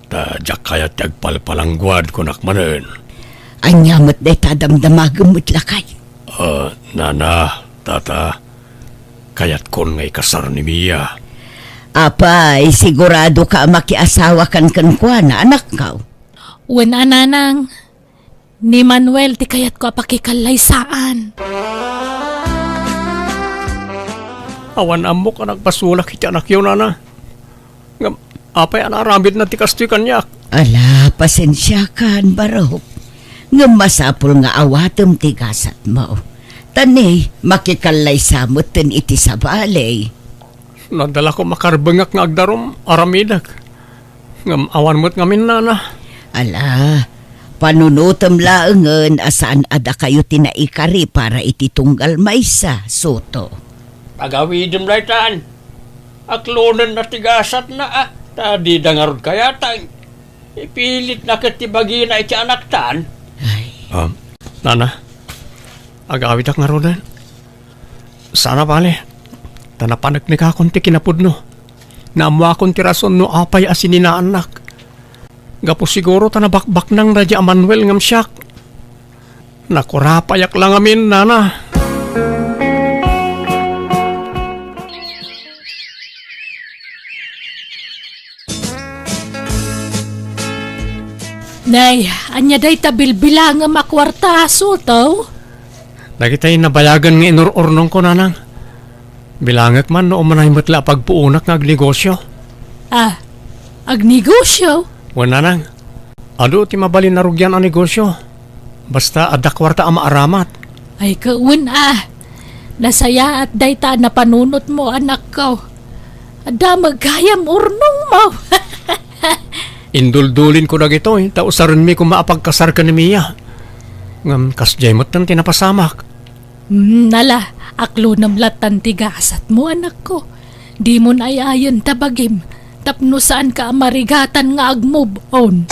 Ta diak kayat ti agpalpalangguad, kunak manen. Ania met dayta a damdamagem met lakay? Ah, nana, tata, kayatkon nga ikasar ni Mia. Apay, siguradoka a makiasawakan kenkuana, anakko? Wen a, nanang. Ni Manuel ti kayatko a pakikallaysaan. Awan ammok a nagbasolak iti anakyo, nana. Ngem apay a naaramidna ti kastoy kaniak? Ala, pasensiakan, barok. Ngem masapul nga awatem ti gasatmo. Ta ni, makikallaysa metten iti sabali. Nadalak a makarbengak nga agdarum, aramidek. Ngem awan met ngamin, nana. Ala, panunotem laengen a saan a dakayo ti naikari para iti tunggal maysa, Soto. Pagawidem daytan. Aklonenna ti gasatna, a, ta dida ngarud kayatang. Ipilitna ket ti bagina iti anaktan. Ay. Ah, nana, agawidak ngaruden. Saan a bale, ta napaneknekakon ti kinapudno. Naammoakon ti rason no apay a sininaannak. Gapu siguro ta nabakbaknang daydi a Manuel ngem siak. Nakurapayak la ngamin, nana. Nay, ania dayta bilbilangem a kuarta, Soto? Dagitay nabayagen nga inur-urnongko, nanang. Bilangek man no umanay met la a pagpuonak nga agnegosio. Ah, agnegosio? Wen, nanang. Adu ti mabalin a rugian a negosio. Basta adda kuarta a maaramat. Ay, ket wen a. Nasayaat dayta a napanunotmo, anakko. Adda met gayam urnongmo. Induldulinko dagitoy, ta usarenmi koma a pagkasar ken ni Mia. Ngem kasdiay metten ti napasamak. Hmm, ala, aklonem lattan ti gasatmo, anakko. Dimon ay-ayen ta bagim, tapno saanka a marigatan nga ag-move on.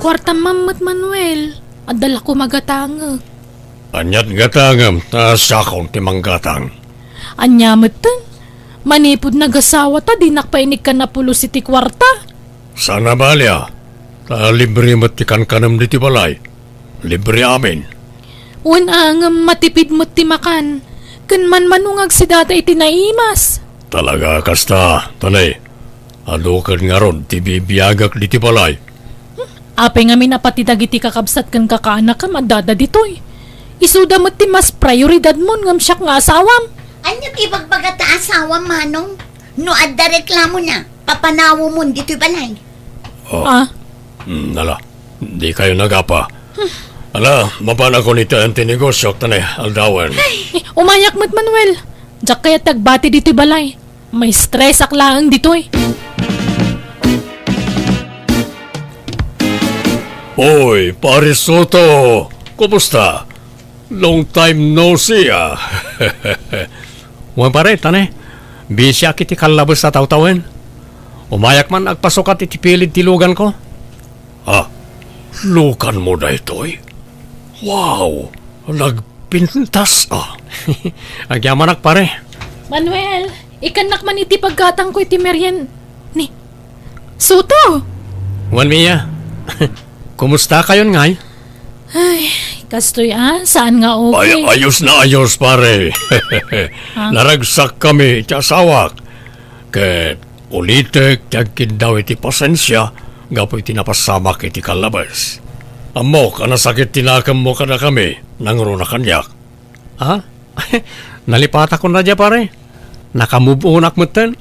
Kuartam man met, Manuel. Adda la koma gatangek. Aniat gatangem, ta siakon ti manggatang. Ania metten? Manipud nagasawa ta dinak pay inikkan a pulos iti kuarta. Saan a bali a, ta libre met ti kankanem diti balay. Libre amin. Wen a, ngem matipid met ti makan. Ken manmanungag si dada iti naimas. Talaga kasta, tani. Adu ken ngarud ti bibiagak diti balay. Apay ngamin a pati dagiti kakabsat ken kakaanakam addada ditoy? Isuda met ti mas prioridadmon ngem siak nga asawam. Ania ti ibagbaga ta asawa, Manong? No adda reklamona, papanawemon ditoy balay. Oh. Ah? Hmm, ala, dikayo nagapa. Ala, mapanakon itaen ti negosyo, ta ne, aldawen. Eh, umayak met, Manuel. Diak kayat agbati ditoy balay. Maistresak laeng ditoy. Oy, Pare Soto! Kumusta? Long time no see, ah. Wen, pare, ta ne, bisiak iti kallabes a tawtawen. Umayak man agpasukat iti pilid ti luganko. Ah, luganmo daytoy? Wow, nagpintas, ah. Agyamanak, pare. Manuel, ikannak man iti paggatangko iti merien-, ni Soto. Wen, Mia. Kumusta kayon ngay? Ay, kastoy, ah, saan nga okay? Ay, ayos na ayos, pare. Ah? Naragsak kami iti asawak. Ket ulitek ti agkindaw iti pasensia gapu iti napasamak iti kallabes. Ammok a nasakit ti nakemmo kadakami, nangruna kaniak. Ha? Nalipatakon na dia, pare. Naka-move onak metten.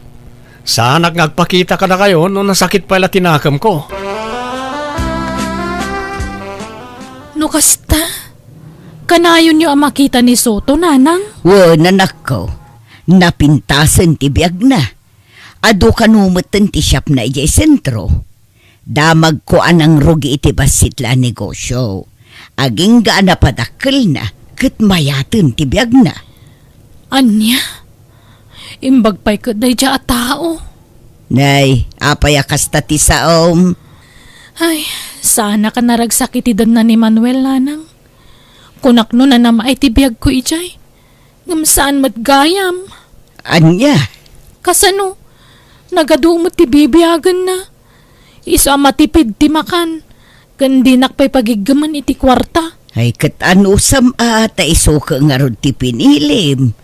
Saanak nga agpakita kadakayo no nasakit pay la ti nakemko. No kasta, kanayonyo a makita ni Soto, nanang? Wen, anakko. Napintasen ti biagna. Adu kano metten ti shopna idiay sentro. Damagko a nangrugi iti bassit la a negosio. Agingga a napadakkelna ket mayaten ti biagna. Ania? Imbag pay ket daydiay a tao. Nay, apay a kasta ti saom? Ay, saanak a naragsak iti denna ni Manuel, nanang. Kunak no nanamay ti biagko idiay. Ngem saan met gayam. Ania? Kasano? Nagadu met ti bibiagenna. Isu a matipid ti makan, ken dinak pay pagiggemen iti kuarta. Ay, ket anusam a ta isu ket ngarud ti pinilim.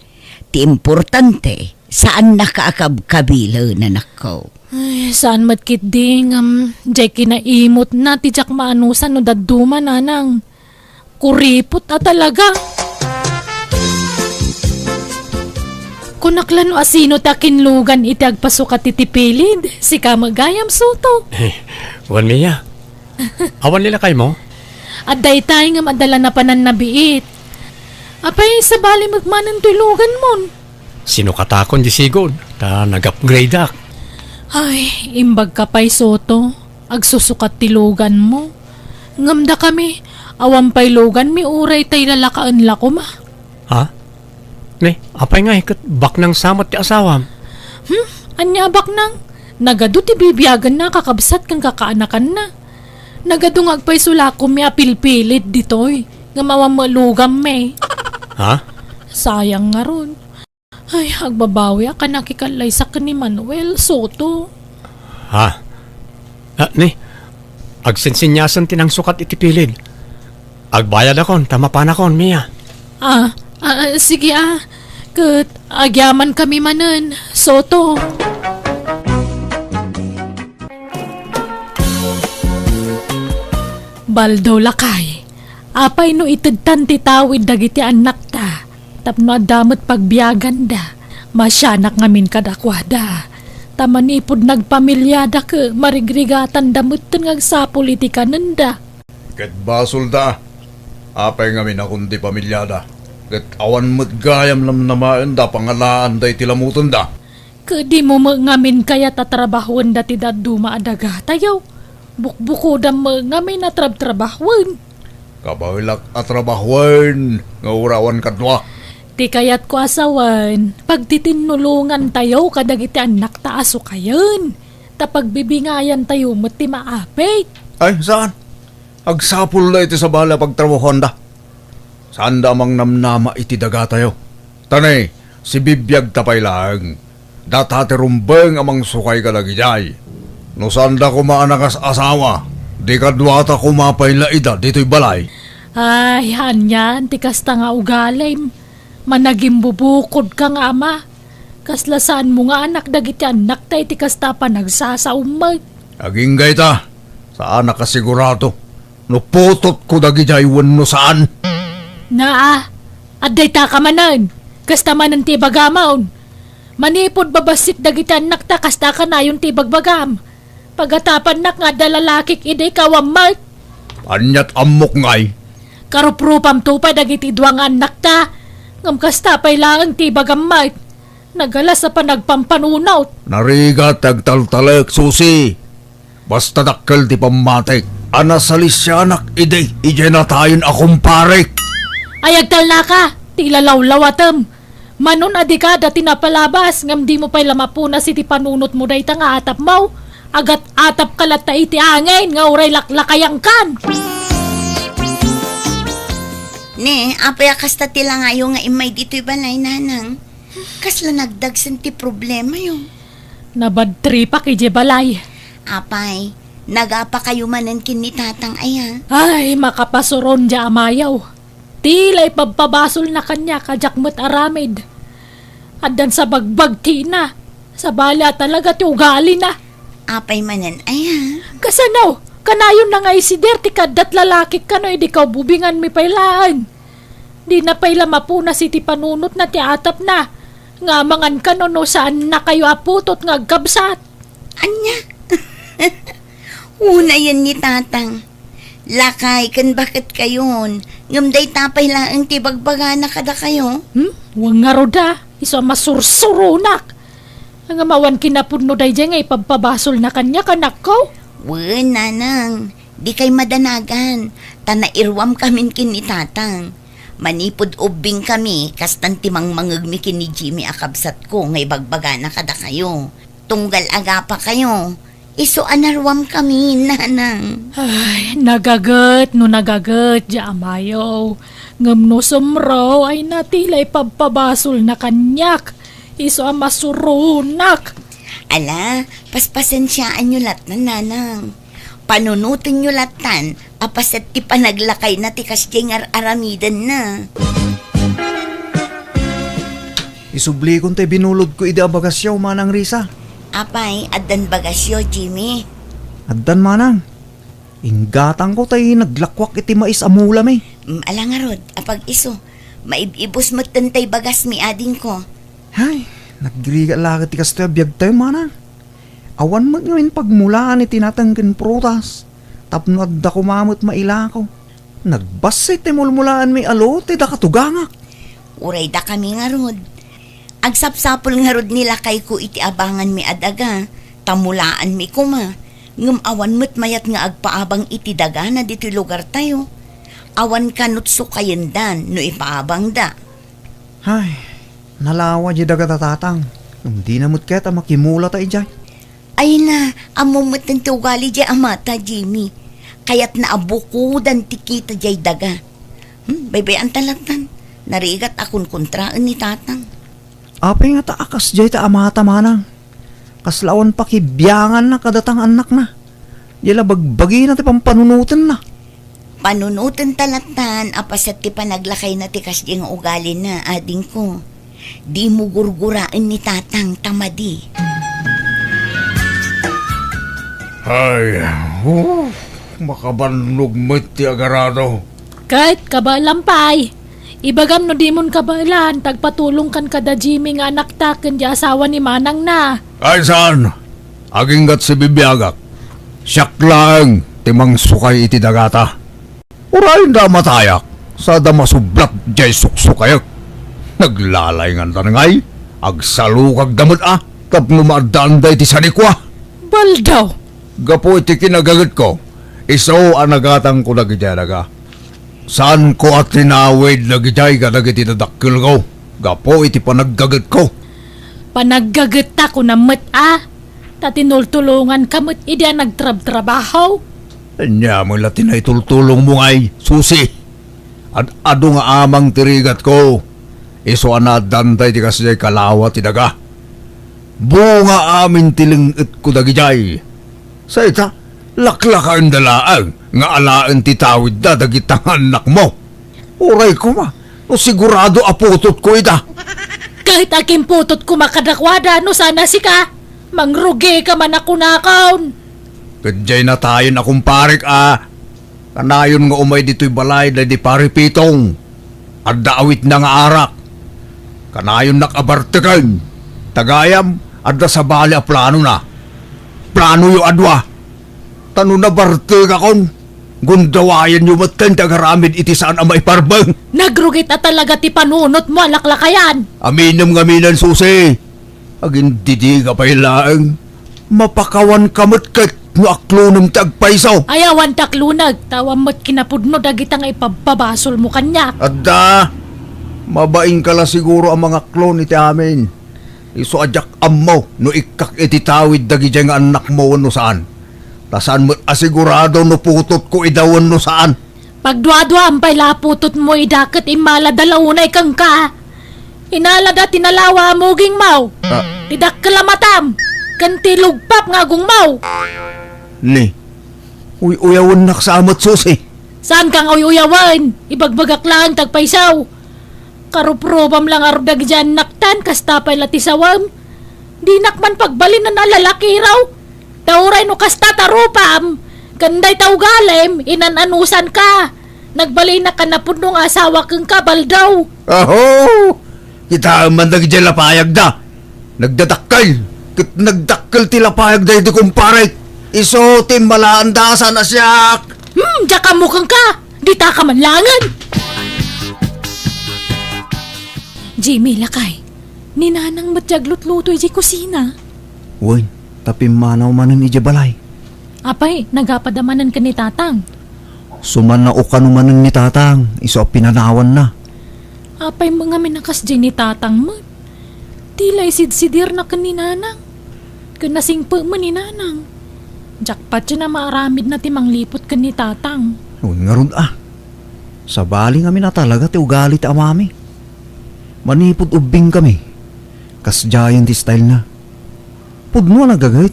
Ti importante, saannaka a kabkabilen, anakko. Ay, saan met ketdi, ngem diay kinaimutna ti diak maanusan no dadduma, nanang. Kuripot a talaga. Kunak la no asino ti akinlugan iti agpasukat iti pilid, sika met gayam, Soto. Eh, wen, Mia. Awan ni lakaymo? Adda itay ngem adda la napanan nabiit. Apay, sabali met manen toy luganmon? Sinukatakon di sigud, ta nag-upgradeak. Ay, imbagka pay, Soto. Agsusukat ti luganmo. Ngem dakami, awan pay luganmi uray ta ilalakaen la koma. Ha? Ne, apay ngay ket baknang sa met ti asawam? Hmm? Ania a baknang? Nagadu ti bibiagenna a kakabsat ken kakaanakanna. Nagadu nga agpayso la koma a pilpilid ditoy, ngem awan met lugammi. Ha? Sayang ngarud. Ay, agbabawiak a nakikallaysak ken ni Manuel Soto. Ha? Ah, ni, agsinsinyasen ti nangsukat iti pilid. Agbayadakon, ta mapanakon, Mia. Ah, ah, ah, sige, ah. Ket agyamankami manen, Soto. Baldo, lakay, apay no itedtan ti tawid dagiti annakta tapno adda met pagbiaganda? Masianak ngamin kadakuada, ta manipud nagpamiliada ket marigrigatanda metten nga agsapul iti kanenda. Ket basolda, apay ngamin a kundi pamiliada, ket awan met gayam namnamaenda a pangalaanda iti lamutenda. Ket dimo met ngamin kayat a trabahoen dati dadduma a dagatayo. Bukbukodam met ngamin a trabtrabahoen. Kabaelak a trabahoen nga uray awan kadua. Ti kayatko a sawen, pagtitinnulongantayo kadagiti annakta a sukayen, ta pagbibingayantayo met ti maapit. Ay, saan? Agsapulda iti sabali a pagtrabahoanda. Saanda a mangnamnama iti dagatayo. Ta ne, sibibiagta pay laeng. Data ti rumbeng a mangsukay kadagidiay. No saanda koma a nakas-asawa, di kaduata koma pay la ida ditoy balay. Ay, anian ti kasta nga ugalim. Managimbubukodka nga ama. Kasla saanmo nga anak dagiti annakta iti kasta a panagsasaom met. Agingga ita, saanak a sigurado no putotko dagidiay wenno saan. Naa, adda ita ka manen. Kasta manen ti ibagamon. Manipud babassit dagiti annakta, kasta kanayon ti ibagbagam. Pagatapannak nga adda lalakik idi ikaw a met. Aniat ammok ngay? Karuprupamto pay dagiti dua nga annakta. Ngem kasta pay laeng ti ibagam met. Nagalas a panagpampanunot. Narigat ti agtaltalek, Susi. Basta dakkel ti pammatik a nasalisianak idi idiay natayen a kumparek. Ay, agtalnaka, ti ilalawlawatem. Manon a dika da ti napalabas, ngem dimo pay la mapunas iti panunotmo dayta nga atapmo. Agat-atapka latta iti angin nga uray laklakayangkan. Ne, apay a kasta ti langayo nga immay ditoy balay, nanang? Kasla nagdagsen ti problemayo? Nabadtripak idiay balay. Apay, nagapakayo manen ken ni tatang aya? Ay, makapasuron diay amayo. Ti la ipabpabasolna kaniak a diak met aramid. Addan sa bagbagtina, sabali a talaga ti ugalina. Apay manen aya? Kasano? Kanayonna nga isider ti kaaddat lalakik kano idi kaububinganmi pay laeng. Dina pay la mapunas iti panunotna ti atapna nga amangan kano no saannakayo a putot nga agkabsat. Ania? Unayen ni tatang. Lakay ken baketkayon, ngem dayta pay laeng ti bagbagana kadakayo. Hmm? Wen ngarud a, isu a masursuronak. Ngem awan kinapudno daydiay nga ipabpabasolna kaniak, anakko? Wen, nanang, dikay madanagan, ta nairuamkamin ken ni tatang. Manipud ubbingkami, kastan ti mangmangegmi ken ni Jimmy a kabsatko nga ibagbagana kadakayo. Tunggal agapakayo, isu a naruamkami, nanang. Ay, nagaget no nagaget, diay amayo. Ngem no sumro, ay na ti la ipabpabasolna kaniak. Isu a masuronak. Ala, paspasensiaanyo lattan, nanang. Panunotenyo lattan a paset ti panaglakayna ti kasdiay nga ar-aramidenna. Isublikon tay binulodko idi a bagasyo, Manang Risa. Apay, addan bagasyo, Jimmy? Addan, Manang. Inggatangko tay naglakuak iti mais a mulami. Mm, ala ngarud, apag-isu. Maib-ibus metten tay bagasmi, adingko. Hay, nagrigat la ket ti kastoy a biagtayo, Manang. Awan met ngamin pagmulaan iti nateng ken prutas, tapno adda koma met mailako. Nagbassit ti mulmulaanmi a lote da katugangak. Uray dakami ngarud. Agsapsapul ngarud ni lakayko iti abanganmi a daga, ta mulaanmi koma. Ngem awan met mayat nga agpaabang iti dagana ditoy lugartayo. Awan kanut sukayendan no ipaabangda. Hay, nalawa diay daga ta, Tatang. Ngem dina met kayat a makimulata idiay. Ay na, ammom metten ti ugali diay amata, Jimmy. Kayatna a bukodan ti kita diay daga. Hmm, baybay-anta lattan. Narigat a kunkontraen ni Tatang. Apay ngata a kasdiay ta amata, Manang? Kasla awan pakibianganna kadata nga annakna. Diay la bagbagina ti pampanunotenna. Panunotenta lattan a paset ti panaglakayna ti kasdiay nga ugalina, adingko. Dimo gurguraen ni Tatang ta madi. Ay, oh, makabannog met ti agarado. Ket kabaelam pay. Ibagam no dimon kabaelan, ta agpatulongkan kada Jimmy nga anakta ken diay asawa ni manangna. Ay, saan? Aginggat sibibiagak. Siak laeng ti mangsukay iti dagata. Uray da matayak, sada masublat diay suksukayek. Naglalaingandan ngay, agsalukagda met a, tapno maaddaanda iti sanikua. Baldaw! Gapu iti kinagagetko, isu a nagatangko dagidiay a daga. Saanko a tinawid dagidiay kadagiti dadakkelko, gapu iti panaggagetko. Panaggagetta kunam met a, ta tinultulonganka met idi a nagtrabtrabaho. Ania met la ti naitultulongmo ngay, Susi? Ad-adu nga amang ti rigatko, isu a naaddan tay ti kasdiay kalawa ti daga. Bunga amin ti leng-etko dagidiay. Sa ita, laklakaenda laeng nga alaen ti tawidda dagita nga annakmo. Uray koma, no sigurado a putotko ida. Ket agimputotko koma kadakuada no saan a sika, mangrugika man a kunakon. Ket diay natayen a kumparek a, kanayon nga umay ditoy balay daydi Pari Pitong. Adda awitna nga arak. Kanayonnak a barteken. Ta gayam, adda sabali a planona. Planoyo a dua. Ta no nabartekakon, gundawayenyo metten ti agaramid iti saan a maiparbeng. Nagrugit a talaga ti panunotmo a laklakayan. Aminem ngamin, Susi. Agindidiga pay laeng. Mapakawanka met ket no aklonem ti agpayso. Ay, awan ti akloneg, ta awan met kinapudno dagita nga ipabpabasolmo kaniak. Adda, mabainka la siguro a mangaklon iti amin. Isu a diak ammo no ikkak iti tawid dagidiay nga annakmo wenno saan. Ta saan met a sigurado no putotko ida wenno saan. Pagduaduam pay la a putotmo ida ket immalada la unay kenka. Inalada ti nalawa a mugingmo, ah, ti dakkel a matam, ken ti lugpap nga agongmo. Ni, uy-uyawennak sa met, Susi. Saanka nga uy-uyawen? Ibagbagak laeng ti agpayso. Karuprubam la ngarud dagidiay annaktan, kasta pay la ti sawem. Dinak man pagbalinan a lalakiraw. Ta uray no kasta ti rupam, ken dayta ugalim, inan-anusanka. Nagbalinak a napudno nga asawa kenka, Baldo. Aho! Kitaem man dagidiay lapayagda. Nagdadakkel, ket nagdakkel ti lapayagda iti kumparek. Isu ti immalaanda a saan a siak. Hmm, diak ammo kenka. Ditaka man laengen. Jimmy, lakay. Ni Nanang met ti aglutluto idiay kusina. Wen, ta pimmanaw manen idiay balay. Apay, nagapada manen ken ni Tatang? Sumannaukano manen ni Tatang, isu a pinanawanna. Apay met ngamin a kasdiay ni Tatang met? Ti la isidsidirna ken ni Nanang. Ken nasingpet met ni Nanang. Diak patien a maaramidna ti mangliput ken ni Tatang. Wen ngarud a. Sabali ngamin a talaga ti ugali ti amami. Manipud ubbingkami, kasdiayen ti stylena. Pudno a nagaget,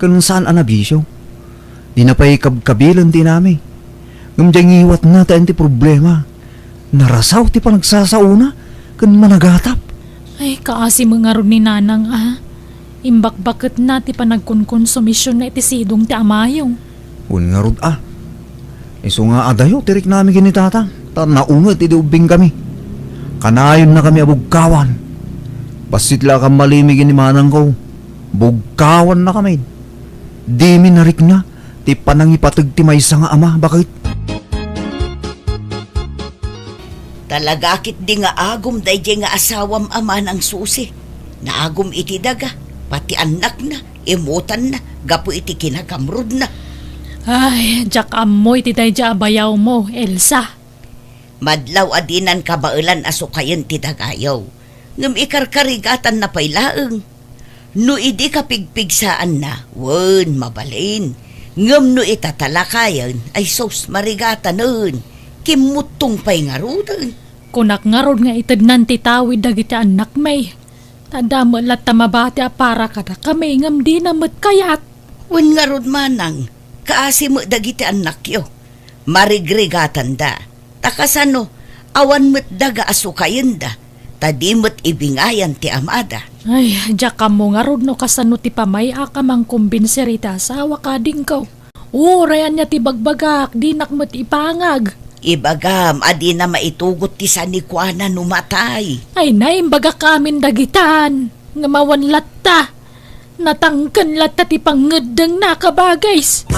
ken saan a nabisio. Dina pay kabkabilen ti inami. Ngem diay ngiwatna ti ayan ti problema. Narasaw ti panagsasaona ken managatap. Ay, kaasi met ngarud ni Nanang a. Imbakbaketna ti panagkonkonsumision iti sidong ti amayo. Wen ngarud a. Isu nga adayo ti riknami ken ni Tatang, ta naunget idi ubbingkami. Kanayonnakami a bugkawan. Bassit la a kammalimi ken ni manangko. Bugkawannakami. Dimi narikna ti panangipateg ti maysa nga ama, baket. Talaga ketdi nga agum daydiay nga asawam a Manang Susi. Naagum iti daga, pati annakna, imutanna, gapu iti kinagamrudna. Ay, diak ammo iti daydiay a bayawmo, Elsa. Madlaw a dinan kabaelan a sukayen ti dagayo. Ngem ikarkarigatanna pay laeng. No idi kapigpigsaanna, wen, mabalin. Ngem no itatalakayen, ay sus, marigatanen. Kimmuttong pay ngaruden. Kunak ngarud nga itednan ti tawid dagiti annakmi. Ta adda met latta mabati a para kadakami ngem dina met kayat. Wen ngarud manang, kaasi met dagiti annakyo. Marigrigatanda. Ta kasano, awan met daga a sukayenda, ta di met ibingayan ti amada. Ay, diak ammo ngarud no kasano ti pamay-ak a mangkumbinser iti asawak, adingko. Uray ania ti bagbagak, dinak met ipangag. Ibagam a dina maitugot ti sanikuana no matay. Ay, naimbagak amin dagitan, ngem awan latta. Natangken latta ti pangngeddengna, kabagis.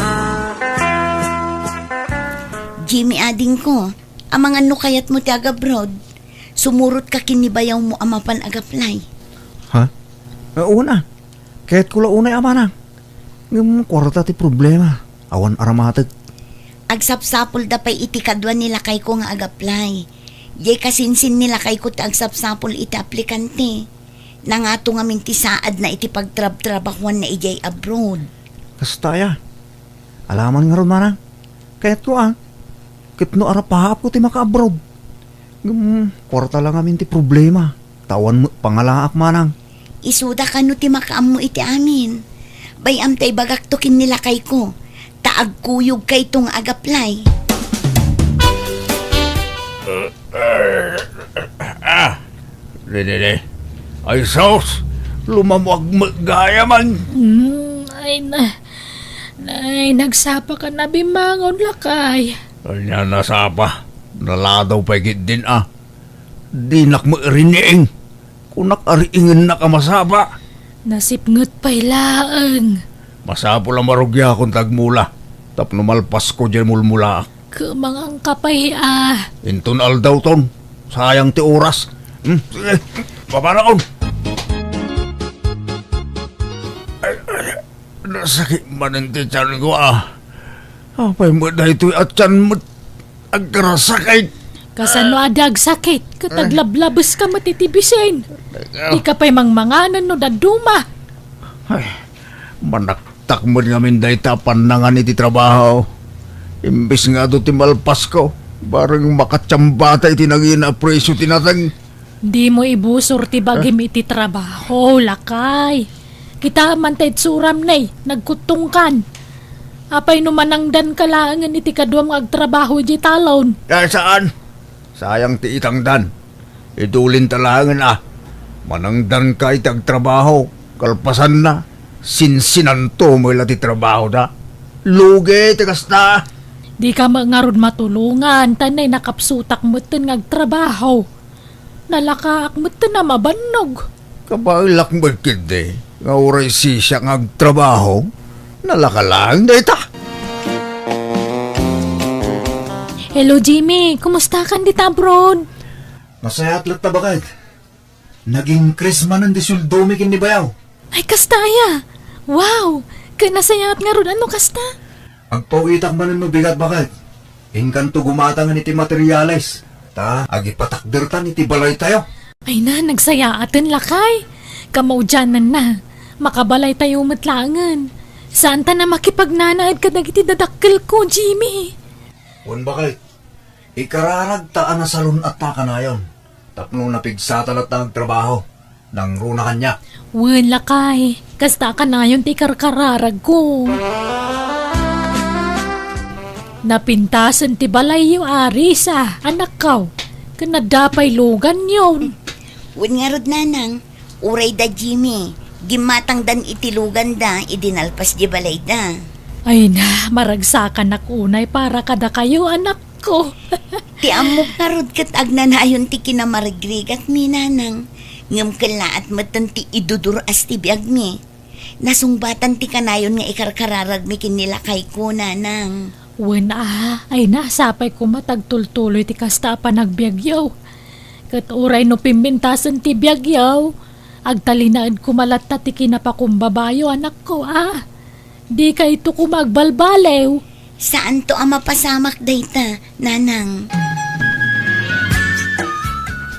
Jimmy, adingko, amangan no kayatmo ti agabroad, sumurotka ken ni bayawmo a mapan agaplay. Ha? Eh, una, kayatko la unay a manang. Ngem kuarta ti problema. Awan aramatek. Agsapsapulda pay iti kadua ni lakayko nga agaplay. Diay kasinsin ni lakayko ti agsapsapul iti aplikante. Nangato ngamin ti saadna iti pagtrabtrabahuanna idiay abroad. Kasta aya. Alaman ngarud, manang. Kayatko a. Ket no arapaapko ti maka-abroad. Ngem, kuarta la ngamin ti problema. Ta awan met pangalaak, manang. Isuda kano ti makaammo iti amin. Bay-am ta ibagakto ken ni lakayko. Ta agkuyogkayto nga agaplay. Ah, dididi. Ay, sus! Lumamuag met gayaman. Hmm, ay na, ay, nagsapa ka na bimangon, lakay. Ania nasapa? Naladaw pay ketdin a. Dinak met riniing. Kunak a riingennak a masapa. Nasipnget pay laeng. Masapul a marugiakon ta agmula tapno malpasko diay mulmulaak. Kemangangka pay a. Inton aldawton, sayang ti oras. Hmm, sige, babanakon. Ay, ay, nasakit manen ti tianko, a. Apay met daytoy a tian met agkarasakit? Kasano a di agsakit ket aglablabeska met iti bisin? Dika pay mangmangan no dadduma. Ay, manaktak met ngamin dayta a pannangan iti trabaho. Imbes nga adu ti malpasko, bareng makatiamba ta iti nangina a presio ti nateng. Dimo ibusor ti bagim iti trabaho, lakay. Kitaem man ta itsuram, ne, nagkuttongkan. Apay no manangdanka laengen iti kaduam nga agtrabaho idiay talon? Ay, saan? Sayang ti itangdan. Idulinta laengen a. Manangdanka iti agtrabaho, kalpasanna, sinsinanto met la ti trabahoda. Lugi ti kasta. Dika met ngarud matulongan, ta nay nakapsutak metten nga agtrabaho. Nalakaak metten a mabannog. Kabaelak met ketdi nga uray sisiak nga agtrabaho, nalaka laeng dayta. Hello, Jimmy. Kumustakan dita abroad? Nasayaat latta, baket. Nag-increase manen ti sueldomi ken ni bayaw. Ay, kasta aya? Wow! Ket nasayaat ngarud a no kasta? Agpaw-itak manen no bigat, baket. Inkanto gumatangen iti materiales, ta agipatakdertan iti balaytayo. Ay na, nagsayaaten, lakay. Kamaudiananna, makabalaytayo met laengen. Saanta a makipagnanaed kadagiti dadakkelko, Jimmy. Wen, baket. Ikararagta a nasalun-atta kanayon tapno napigsata latta nga agtrabaho. Nangruna kaniak. Wen, lakay, kasta a kanayon ti ikarkararagko. Napintasen ti balayyo a Risa, anakko, ken adda pay luganyon. Wen ngarud, nanang, uray da Jimmy, gimmatangdan iti luganda idi nalpas di balayda. Ay na, maragsakanak unay para kadakayo, anak ko. Ti ammok ngarud ket agnanayon ti kinamarigrigat ni nanang, ngem kellaat metten ti idudur-as ti biagmi. Nasungbatan ti kanayon nga ikarkararagmi ken ni lakayko, nanang. Wen a, ay na, sapay koma ta agtultuloy ti kasta a panagbiagyo. Ket uray no pimpintasen ti biagyo, agtalinaed koma latta ti kinapakumbabayo, anakko a. Dikayto koma agbalbaliw. Saanto a mapasamak dayta, nanang.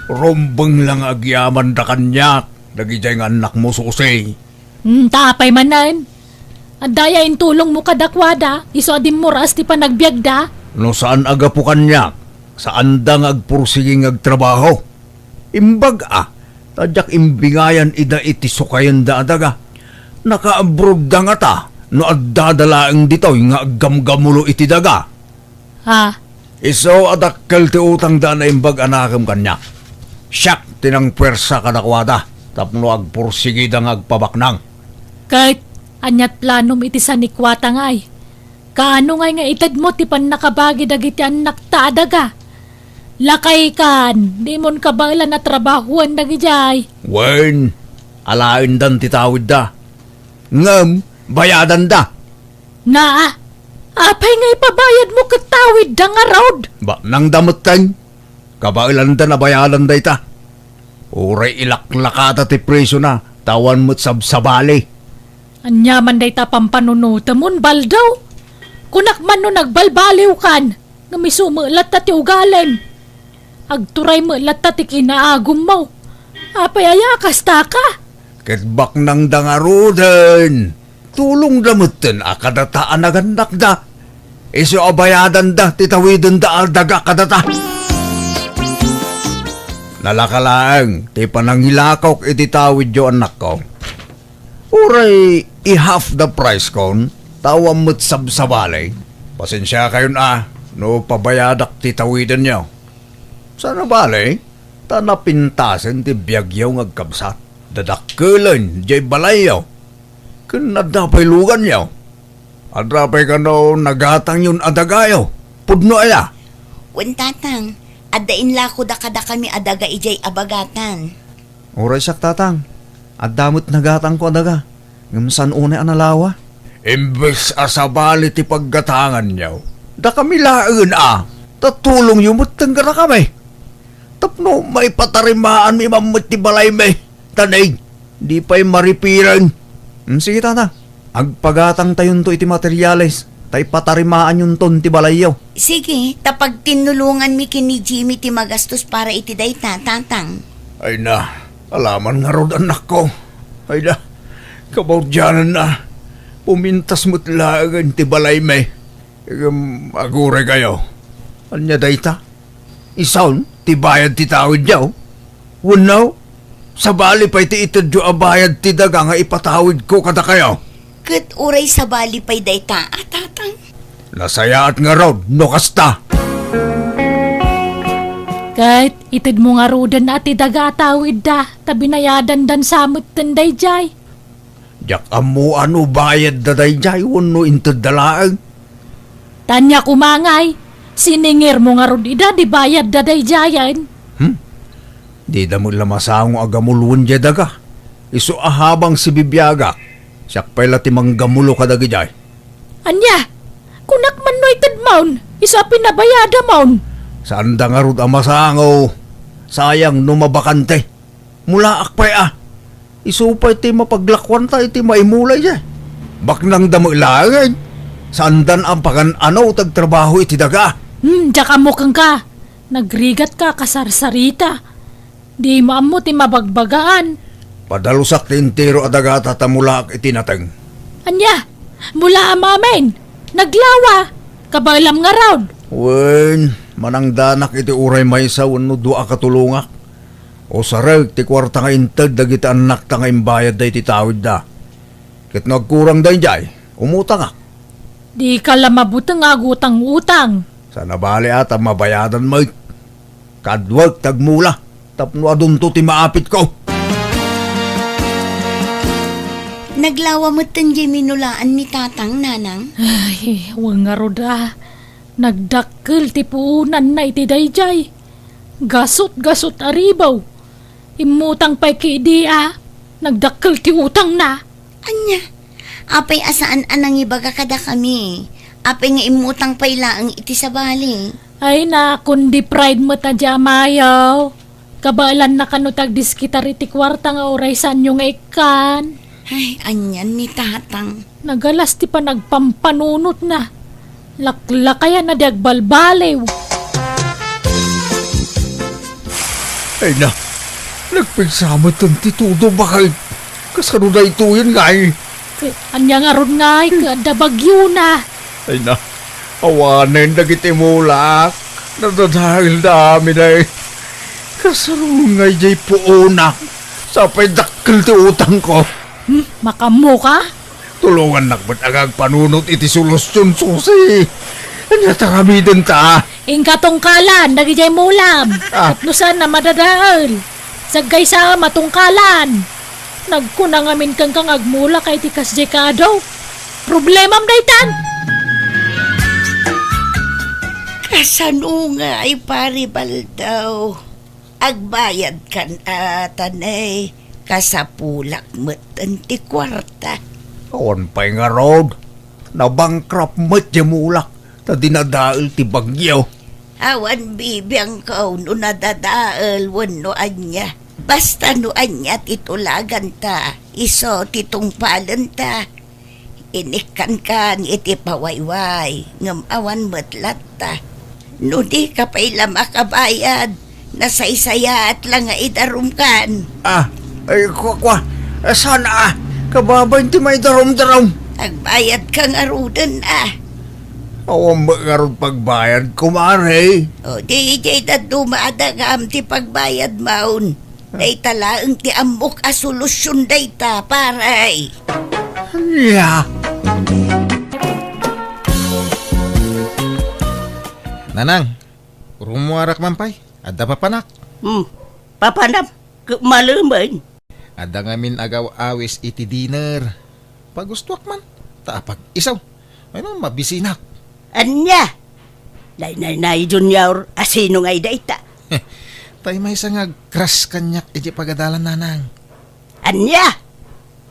Rumbeng la nga agyamanda kaniak dagidiay nga annakmo, Susi. Hmm, ta apay manen? Adda aya intulongmo kadakuada, isu a dimmuras ti panagbiagda? No saan a gapu kaniak, saanda nga agpursigi nga agtrabaho. Imbag a, ta diak imbingayan ida iti sukayenda a daga. Nakaabroadda ngata no addada laeng ditoy nga aggamgamulo iti daga. Ha? Isu a dakkel ti utangda a naimbag a nakem kaniak. Siak ti nangpuersa kadakuada tapno agpursigida nga agpabaknang. Ket aniat planom iti sanikuata ngay? Kaano ngay nga itedmo ti pannakabagi dagiti annakta a daga? Lakaykan, dimon kabaelan a trabahoen dagidiay. Wen, alaendan ti tawidda. Ngem, bayadanda. Naa, apay nga ipabayadmo ket tawidda ngarud? Baknangda metten. Kabaelandan a bayadan dayta. Uray ilaklakata ti presiona, ta awan met sabsabali. Ania man dayta pampanunotemon, Baldaw? Kunak man no nagbalbaliwkan, ngem isu met latta ti ugalem. Agturay met latta ti kinaagummo. Apay aya a kastaka? Ket baknangda ngaruden. Tulongda metten a kadata a nagannakda. Isu a bayadanda ti tawidenda a daga kadata. Nalaka laeng ti panangilakok iti tawidyo, annakko. Uray i-half the price kon, ta awan met sabsabali. Pasensiakayon a no pabayadak ti tawidenyo. Saan a bale, ta napintasen ti biagyo nga agkabsat. Dadakkelen diay balayyo. Ken adda pay luganyo. Adda pay kano nagatangyon a dagayo. Pudno aya? Wen, tatang, adda inlakoda kadakami a daga idiay abagatan. Uray siak, Tatang, adda met nagatangko a daga, ngem saan unay a nalawa. Imbes a sabali ti paggatanganyo, dakami laengen a tatulongyo metten kadakami. Tapno maipatarimaanmi man met ti balaymi, ta nay, di pay maripireng. Hmm, sige, Tatang. Agpagatangtayonto iti materiales, ta ipatarimaanyonton ti balayyo. Sige, ta pagtinnulonganmi ken ni Jimmy ti magastos para iti dayta, Tatang. Ay na, alaman ngarud, annakko. Ay na, kabaudiananna, pumintas met laengen ti balaymi. Ngem aguray kayo. Ania dayta? Isun ti bayad ti tawidyo? Wenno, sabali pay ti itedyo a bayad ti daga nga ipatawidko kadakayo? Ket uray sabali pay dayta a, Tatang? Nasayaat ngarud no kasta. Ket itedmo ngaruden a ti daga a tawidda, ta binayadandan sa metten daydiay. Diak ammo a no bayadda daydiay wenno intedda laeng. Ta ania koma ngay, siningirmo ngarud ida ti bayadda daydiayen? Hmm? Dida met la masango a gamuloen diay daga. Isu a habang sibibiagak, siak pay la ti manggamulo kadagidiay. Ania? Kunak man no itedmon, isu a pinabayadamon. Saanda ngarud a masango. Sayang no mabakante. Mulaak pay a. Isu pay ti mapaglakuanta iti maimula idiay. Baknangda met laeng. Saandan a pagan-ano ti agtrabaho iti daga. Hmm, diak ammo kenka. Nagrigatka a kasarsarita. Dimo ammo ti mabagbagaan. Padalusak ti entero a dagata ta mulaak iti nateng. Ania? Mulaam amin? Naglawa? Kabaelam ngarud? Wen, manangdanak iti uray maysa wenno dua a katulongak. Usarek ti kuarta nga inted dagiti annakta nga imbayadda iti tawidda. Ket no agkurang daydiay, umutangak. Dika la mabuteng a agutang-utang. Saan a bali a ta mabayadan met. Kaduak ti agmula tapno adunto ti maapitko. Naglawa metten diay minulaan ni Tatang, Nanang. Ay, wen ngarud a. Nagdakkel ti puonanna iti daydiay. Gasut-gasut a ribaw. Immutang pay ketdi a nagdakkel ti utangna. Ania? Apay a saan a nangibaga kadakami? Apay nga immutang pay laeng iti sabali? Ay, nakon di pride met a di amayo. Kabaelanna kano ti agdiskitar iti kuarta nga uray saanyo nga ikkan. Ay, anian ni Tatang? Nagalas ti panagpampanunotna. Laklakayan a di agbalbaliw. Ay na, nagpigsa met ti todo, baket. Kasano daytoyen ngay? Ket ania ngarud ngay, ket adda bagyona. Ay na, awanen dagiti mulak. Nadadaelda amin ay. Kasano ngay diay puonak? Sapay dakkel ti utangko. Hmm, makaammoka? Tulongannak met nga agpanunot iti solusion, Susi. Ania ti aramidenta? Inka tungkalan dagidiay mulam. Ah. Tapno saan a madadael. Saggaysa a matungkalan. Nagkuna ngamin kenka nga agmulaka iti kasdiay kaadu. Problemam daytan. Kasano ngay, Pari Baldaw? Agbayadkan a, ta nay, kasapulak metten ti kuarta. Awan pay ngarud. Nabankrupt met diay mulak ta dinadael ti bagyo. Awan bibiangko no nadadael wenno ania. Basta no ania ti tulaganta, isu ti tungpalenta. Inikkankan iti pawayway, ngem awan met latta. No dika pay la makabayad, nasaysayaat la nga idarumkan. Ah, ay, kua, kua. Ah, saan a? Kababain ti maidarumdarum. Agbayadka ngaruden a. Awan met ngarud pagbayad, kumare. O, di, di, dadduma a dagam ti pagbayadmon. Dayta laeng ti ammok a solusion dayta, pare. Ania? Nanang, rumuarak man pay. Adda papanak. Hmm, papanam, ket malemen. Adda ngamin agaw-awis iti dinner. Pagustoak man, ta apag-isu. Ay, no, mabisinak. Ania? Nay, nay, nay, Junior, asino ngay dayta? Tay maysa nga agkras kaniak iti pagadalan, nanang. Ania?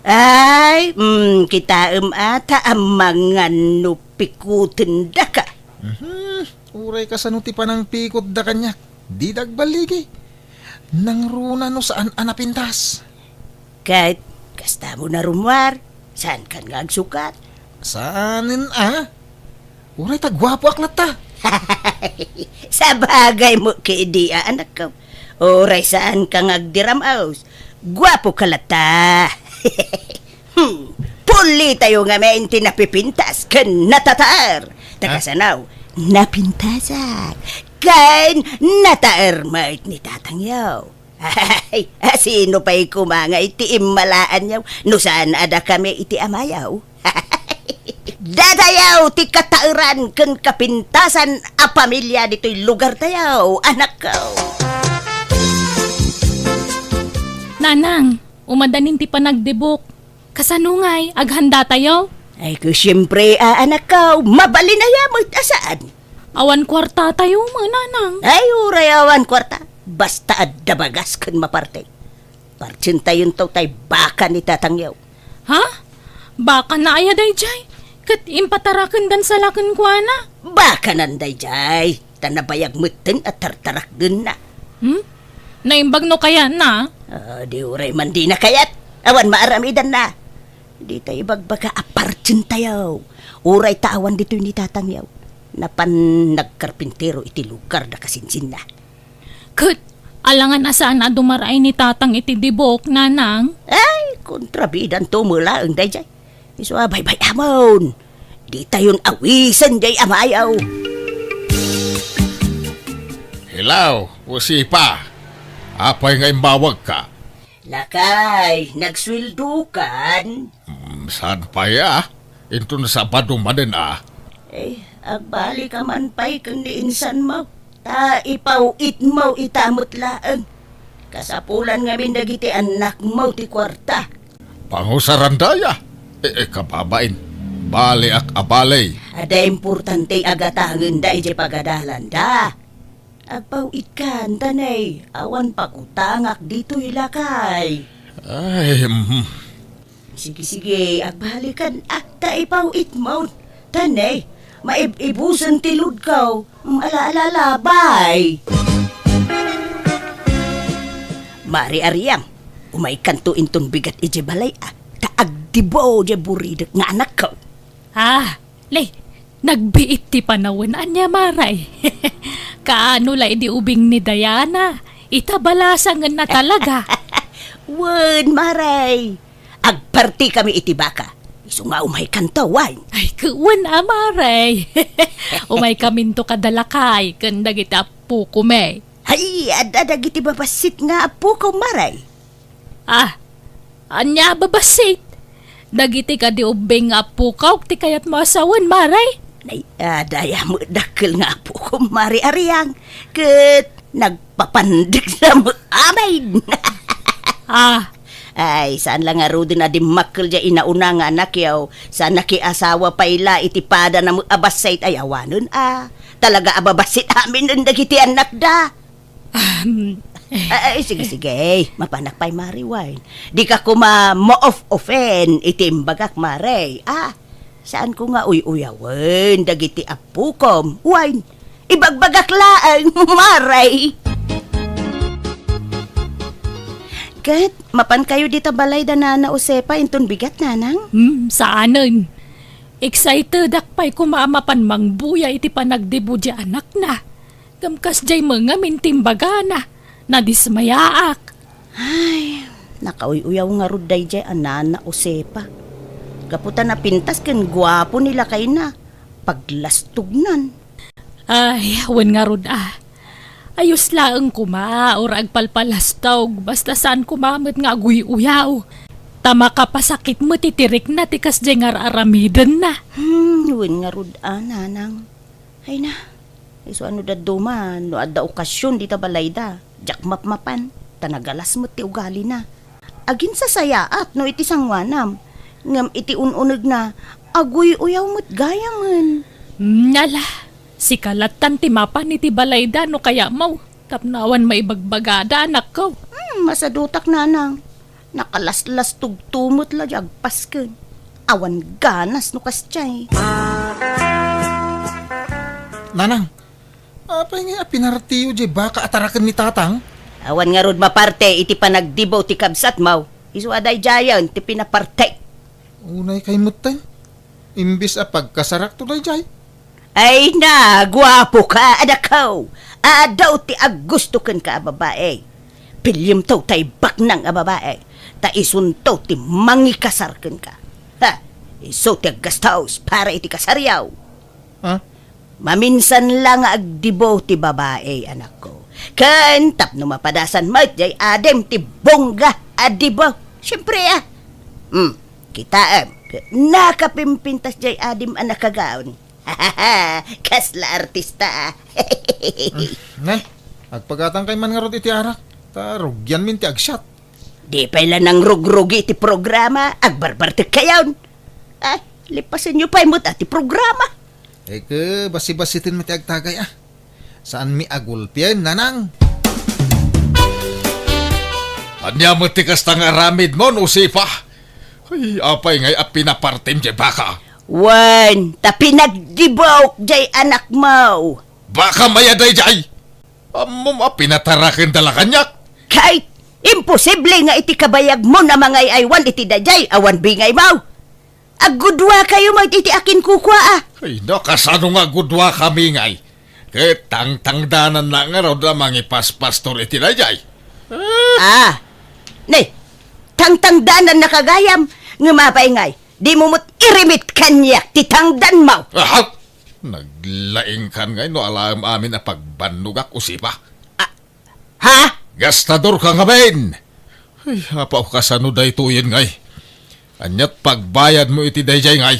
Ay, mm, kitaem a ta amangan no pikutendaka. Mhm. Uray kasano ti panangpikutda kaniak, dida agballigi. Nangruna no saan a napintas. Ket kasta mo na rummuar, saankan nga agsukat? Saanen a? Uray ta guapoak latta. Sabagay met kadi a, anakko. Uray saanka nga agdiram-os, guapoka latta. Hmm, pulitayo ngamin ti napipintas ken natataer. Ta kasano, napintasak ken nataer met ni tatangyo. Ay, asino pay koma nga iti immalaanyo no saan a dakami iti amayo? Datayo ti kataeran ken kapintasan a pamilia ditoy lugartayo, anakko. Nanang, umadanin ti panagdibuk. Kasano ngay, aghanda tayo? Ay, ko, siyempre, a, anakko, mabalin aya met a saan. Awan kuarta tayo, mananang. Ay, uray awan kuarta. Basta adda bagas ken maparte. Partsentayonto tay baka ni tatangyo. Ha? Baka na aya dayjay? Ket impatarakendan sa la kenkuana? Bakanan dayjay. Ta nabayag metten a tartarakdenna. Hmm? Naimbag no kayatna? Ah, di uray man dina kayat. Awan maaramidanna. Dita ibagbaga a partsentayo. Uray ta awan ditoy ni tatangyo. Napan nagkarpintero iti lugar da kasinsinna. Ket, alangan a saan a dumaraay ni tatang iti dibuk, nanang? Ay, kontrabidanto met laeng dayjay. Isu a baybay-amon. Ditayon awisen jay amayo. Hello, Josefa. Apay nga imbawagka? Lakay, nagsueldokan? Hmm, saan pay a? Inton Sabado manen a. Eh, agbali ka man pay ken ni insan mo. Ta ipaw-itmo ita met laeng. Kasapulan ngamin dagiti annakmo ti kuarta. Pangusaranda aya? E, e, kababain. Baliak a bali. Adda importante a gatangenda idiay pagadalanda. Agpaw-itkan, tanay, awan pakutangak ditoy lakay. Ay, mhm. Sige, sige, agbalikan, a, ta ipaw-itmo. Tanay, maib-ibusen ti load ko. Mm, ala, ala, ala, bye. Mari Ariang, umaykanto inton bigat idiay balay, a, ta agdibo diay buridek nga anakko. Ah, le, nagbiit ti panawen, ania, Maray? Kaano la idi ubing ni Diana? Ita balasangenna talaga. Wen, Maray. Agpartikami iti baka. Isu nga umaykanto, wen. Ay, ket wen a, Maray. Umaykaminto kada lakay ken dagiti appokomi. Ay, adda dagiti babassit nga appokom, Maray. Ah, ania a babassit? Dagiti kadi ubbing nga appokok ti kayatmo a sawen, Maray? Nay, adda aya met dakkel nga appokom, Mari Ariang, ket nagpapandek na met amin. Ah. Ay, saan la ngaruden a dimmakkel diay inauna nga anakyo, saan nakiasawa pay la iti padana met a bassit ay awanen a. Talaga a babassit aminen dagiti annakda. Ahem. Ay, sige, sige. Mapanak pay, Mari, wen. Dika koma maof-ofen iti imbagak, Mari. Ah, saanko nga uy-uyawen dagiti appokom. Wen, ibagbagak laeng, Mari. Ket, mapankayo dita balay da Nana Josefa inton bigat, Nanang? Hmm, saanen. Excitedak pay koma a mapan mangbuya iti panagdibo diay anakna. Ngem kasdiay met ngamin ti imbagana, nadismayaak. Ay, nakauy-uyaw ngarud daydiay a Nana Josefa. Gapu ta napintas ken guapo ni lakayna, paglastognan. Ay, wen ngarud a. Ayos laeng koma, uray agpalpalastog, basta saan koma met nga aguy-uyaw. Ta makapasakit met iti rikna ti kasdiay nga ar-aramidenna. Hmm, wen ngarud a, Nanang. Ay na, isu a no dadduma, no adda okasion dita balayda, diak mapmapan, ta nagalas met ti ugalina. Aginsasayaat no iti sangoanam, ngem iti un-unegna, aguy-uyaw met gayamen. Hmm, ala, sika lattan ti mapan iti balayda no kayatmo, Tapno awan maibagbagada, anakko. Hmm, masadutak, nanang. Nakalaslastogto met la di agpasken. Awan ganas no kasdiay. Nanang, apay ngay a pinartiyo diay baka a taraken ni tatang? Awan ngarud maparte iti panagdibaw ti kabsatmo. Isu a daydiayen ti pinapartek. Unay kay metten. Imbes a pagkasarakto daydiay. Ay na, guapoka, anakko. Adu ti aggusto kenka a babai. Piliem to tay baknang a babai. Ta isunto ti mangikasar kenka. Ha, isu ti aggastos para iti kasaryo. Ha? Maminsan la nga agdibo ti babai, anakko. Ken tapno mapadasan met jay adim ti bongga a dibo. Siempre, ah. Hmm, kitaem, nakapimpintas jay adim a nakagaon. Kasla artista, ah. Nay, agpagatankay man ngarud iti arak, ta rugianmin ti agsiat. Di pay la nangrugrugi ti programa, agbarbartek kayon. Ay, lipasenyo pay met a ti programa. Eke, basibasiten met ti agtagay, ah. Saanmi a gulpien, nanang. Ania met ti kasta nga aramidmo, Josefa? Ay, apay ngay a pinapartim jay baka? Wen, ta pinagdibok jay anakmo. Baka maya dayjay? Ammom a pinatarakenda la kaniak? Kay, imposible nga iti kabayagmo a mangay-aywan iti dayjay awan bingaymo. Aggudua kayo met iti akinkukua, ah. Ay, no, kasano nga aggudua kami ngay? Ket tangtangdanannak ngarud a mangipaspastor iti dayjay. Ah, ne, tangtangdanannaka gayam, ngem apay ngay, dimo met irimit kaniak ti tangdanmo. Ah, naglaingkan ngay no alaem amin a pagbannogak, Josefa. Ah, Ha? Gastadorka ngamin! Ay, apaw, kasano daytoyen ngay? Aniat pagbayadmo iti dayjay ngay?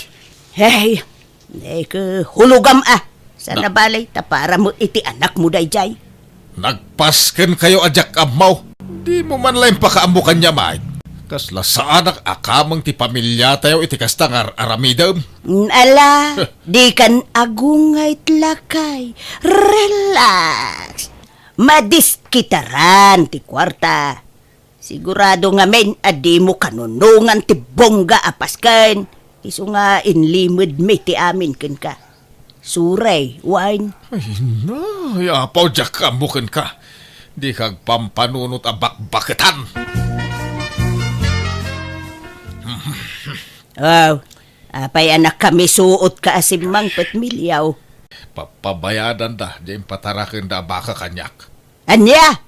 Hey, eke, hulogam a. Sana Na- balay, ta para mo iti anakmo dayjay. Nagpasken kayo a diak ammo. Dimo man la impakaammo kaniak, Mike. Kasla saanak a kameng ti pamiliatayo iti kasta nga ar-aramidem. Mm, ala, dikan agungayt lakay. Relax. Madiskitaran ti kuarta. Sigurado ngamin a dimo kanunongan ti bongga a pasken. Isu nga inlimedmi ti amin kenka. Suray, wine. Ay, na, ay, apaw, diak ammo kenka. Dika agpampanunot a bakbaketan. Aw, apay a nakamisuotka a simmangpet, Miliaw? Papabayadanda, diay impatarakenda a baka kaniak. Ania?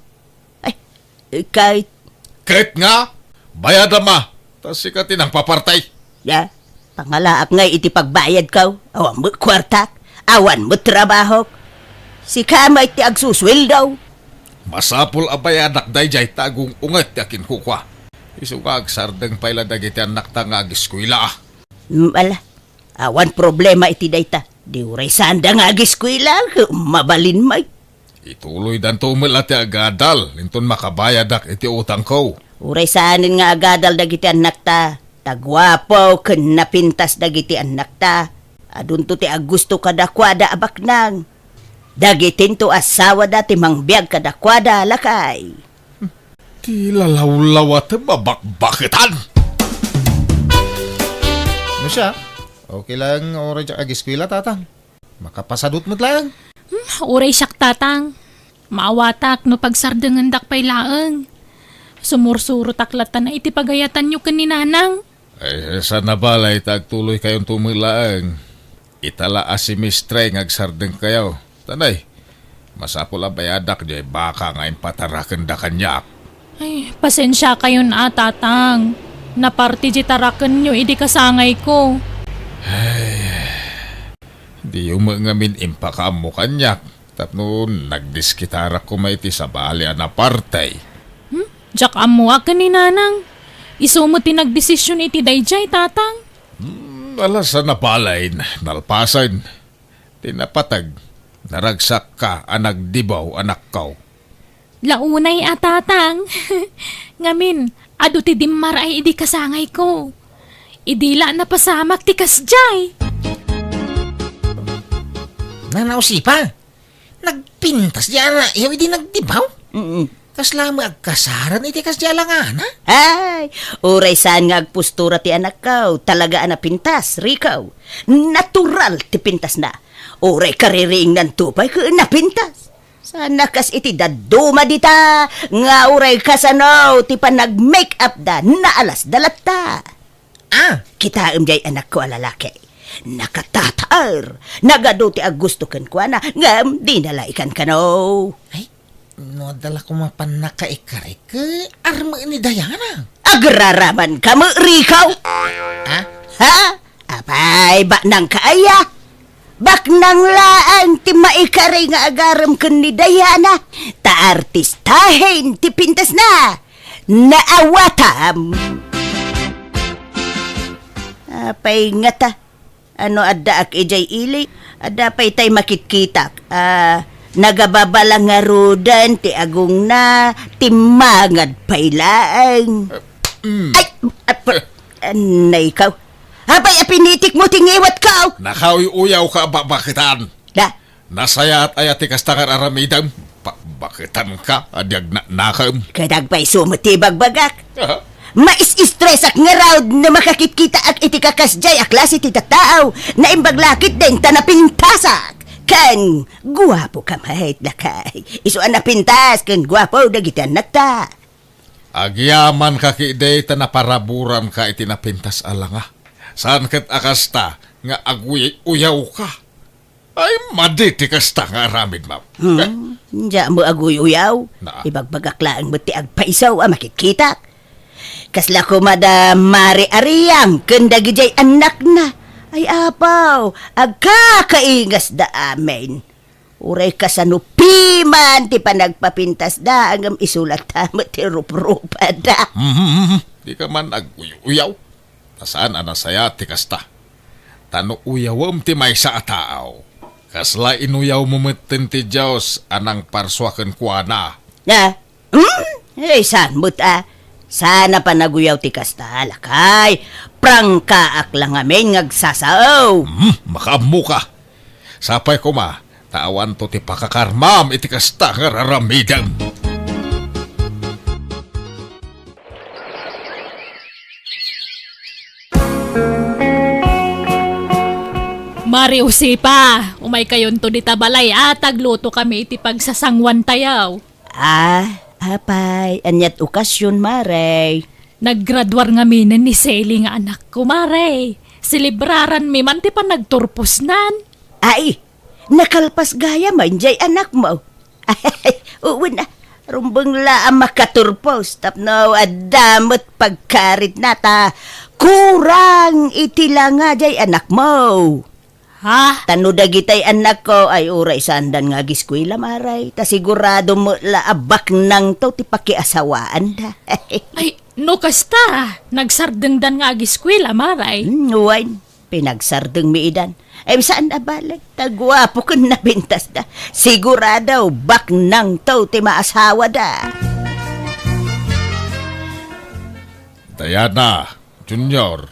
Ay, ket? Ket nga, bayadam a, ta sika ti nangpapartay. Ya, pangalaak ngay iti pagbayadko, awan met kuartak, awan met trabahok. Sika met ti agsusueldo. Masapul a bayadak dayjay ta agung-unget ti akinkukua. Isu nga agsardeng pay la dagiti annakta nga agiskuela. Mm, ala, awan problema iti dayta. Di uray saanda nga agiskuela, mabalin met. Ituloydanto met la ti agadal, inton makabayadak iti utangko. Uray saanen nga agadal dagiti annakta. Ta guapo ken napintas dagiti annakta. Adunto ti aggusto kadakuada a baknang. Dagitinto asawada ti mangbiag kadakuada, lakay. Ti lalawlawatem a bakbaketan. No siak, okay lang, uray diak agiskuela, tatang. Makapasadut met laeng. Hmm, uray siak, tatang. Maawatak no pagsardengendak pay laeng. Sumursurotak latta iti pagayatanyo ken ni nanang. Ay, sana balay ta agtuloykayonto met laeng. Ita la a semestre nga agsardengkayo. Tanay, masapul a bayadak diay baka nga impatarakenda kaniak. Ay, pasensiakayon a, tatang. Naparte diay tarakenyo idi kasangayko. Ay, diyo met ngamin impakaammo kaniak. Tapno nagdiskitarak koma iti sabali a naparte. Hmm? Diak ammo a ken ni nanang. Isu met ti nagdesision iti daydiay, tatang. Hmm, ala, sana balay, nalpasen. Ti napateg, naragsakka a nagdibaw, anakko. Launay a, tatang. Ngamin, adu ti dimmaray idi kasangayko. Idi la napasamak ti kasdiay. Nana Josefa, Nagpintas diay anayo idi nagdibaw? Mm. Kasla met agkasaran iti kasdiay a langana? Ay, uray saan nga agpostura ti anakko, talaga a napintas, Rico. Natural ti pintasna. Uray kaririingnanto pay ket napintas. Saan a kas iti dadduma dita, nga uray kasano ti panag-make-up da, naalasda latta. Ah, kitaem diay anakko a lalaki. Nakatataer. Nagadu ti aggusto kenkuana, ngem dina la ikankano. Ay, no adda la koma pannakaikari, ket armeen ni Diana. Agraraman ka met, Rico? Ah? Ha? Apay, baknang ka aya? Baknang laeng ti maikari nga agarem ken ni Diana, ta artistahen ti pintasna. Naawatam. Apay ngata, ano addaak idiay ili? Adda pay tay makitkitak. Ah, nagababala ngaruden ti agongna, timmangad pay laeng. Mm. Ay, ap-, anay ka. Apay a pinitikmo ti ngiwatko? Nakauy-uyaw ka a babaketan. Da? Nasayaat aya ti kasta nga aramidem? Pa-, baketan ka a di agnanakem. Ket agpayso met ti ibagbagak. Aha. Mais-estresak ngarud no makakitkitaak iti kakasdiay a klase ti tattao. Naimbag la ketdin ta napintasak. Ken guapo ka met, lakay. Isu a napintas ken guapo dagiti annakta. Agyaman ka ketdi ta naparaburan ka iti napintas a langa. Saan ket a kasta nga aguy-uyaw ka? Ay, madi ti kasta nga aramid, ma'am. Hmm, diak met aguy-uyaw. Na. Ibagbagak laeng met ti agpayso a makitkitak. Kasla koma da Mare Ariang ken dagidiay annakna. Ay, apaw, agkakaingasda amin. Uray kasano piman ti panagpapintasda, ngem isu latta met ti ruprupada. Mhm, mhm. Di ka man aguy-uyaw. Ta saan a nasayaat ti kasta. Ta no uyawem ti maysa a tao, kasla inuyawmo metten ti Dios a nangparsua kenkuana. Ah? Hmm? Ay, saan met a? Saan a panaguyaw ti kasta, lakay? Prangkaak la ngamin nga agsasao. Hmm, makaammo ka. Sapay koma, ta awanto ti pakakarmam iti kasta nga raramidem. Mare Josefa, umaykayonto dita balay a taglutokami iti pagsasanguantayo. Ah, apay, ania't okasyon, Mare? Naggraduar ngaminen ni Selly nga anakko, Mare. Selebraranmi man ti panagturposnan. Ay, nakalpas gayam diay anakmo. Ay, wen a, rumbeng la a makaturpos tapno adda met pagkaritna ta kurang iti langa diay anakmo. Ha? Ta no dagitay annakko ay uray saandan nga agiskuela, Mare, ta sigurado met la a baknangto ti pakiasawaanda. Ay, no kasta, nagsardengdan nga agiskuela, Mare. Hmm, wen. Pinagsardengmi idan. Ay, saan a bale? Ta guapo ken napintasda. Sigurado, baknangto ti maasawada. Diana, Junior,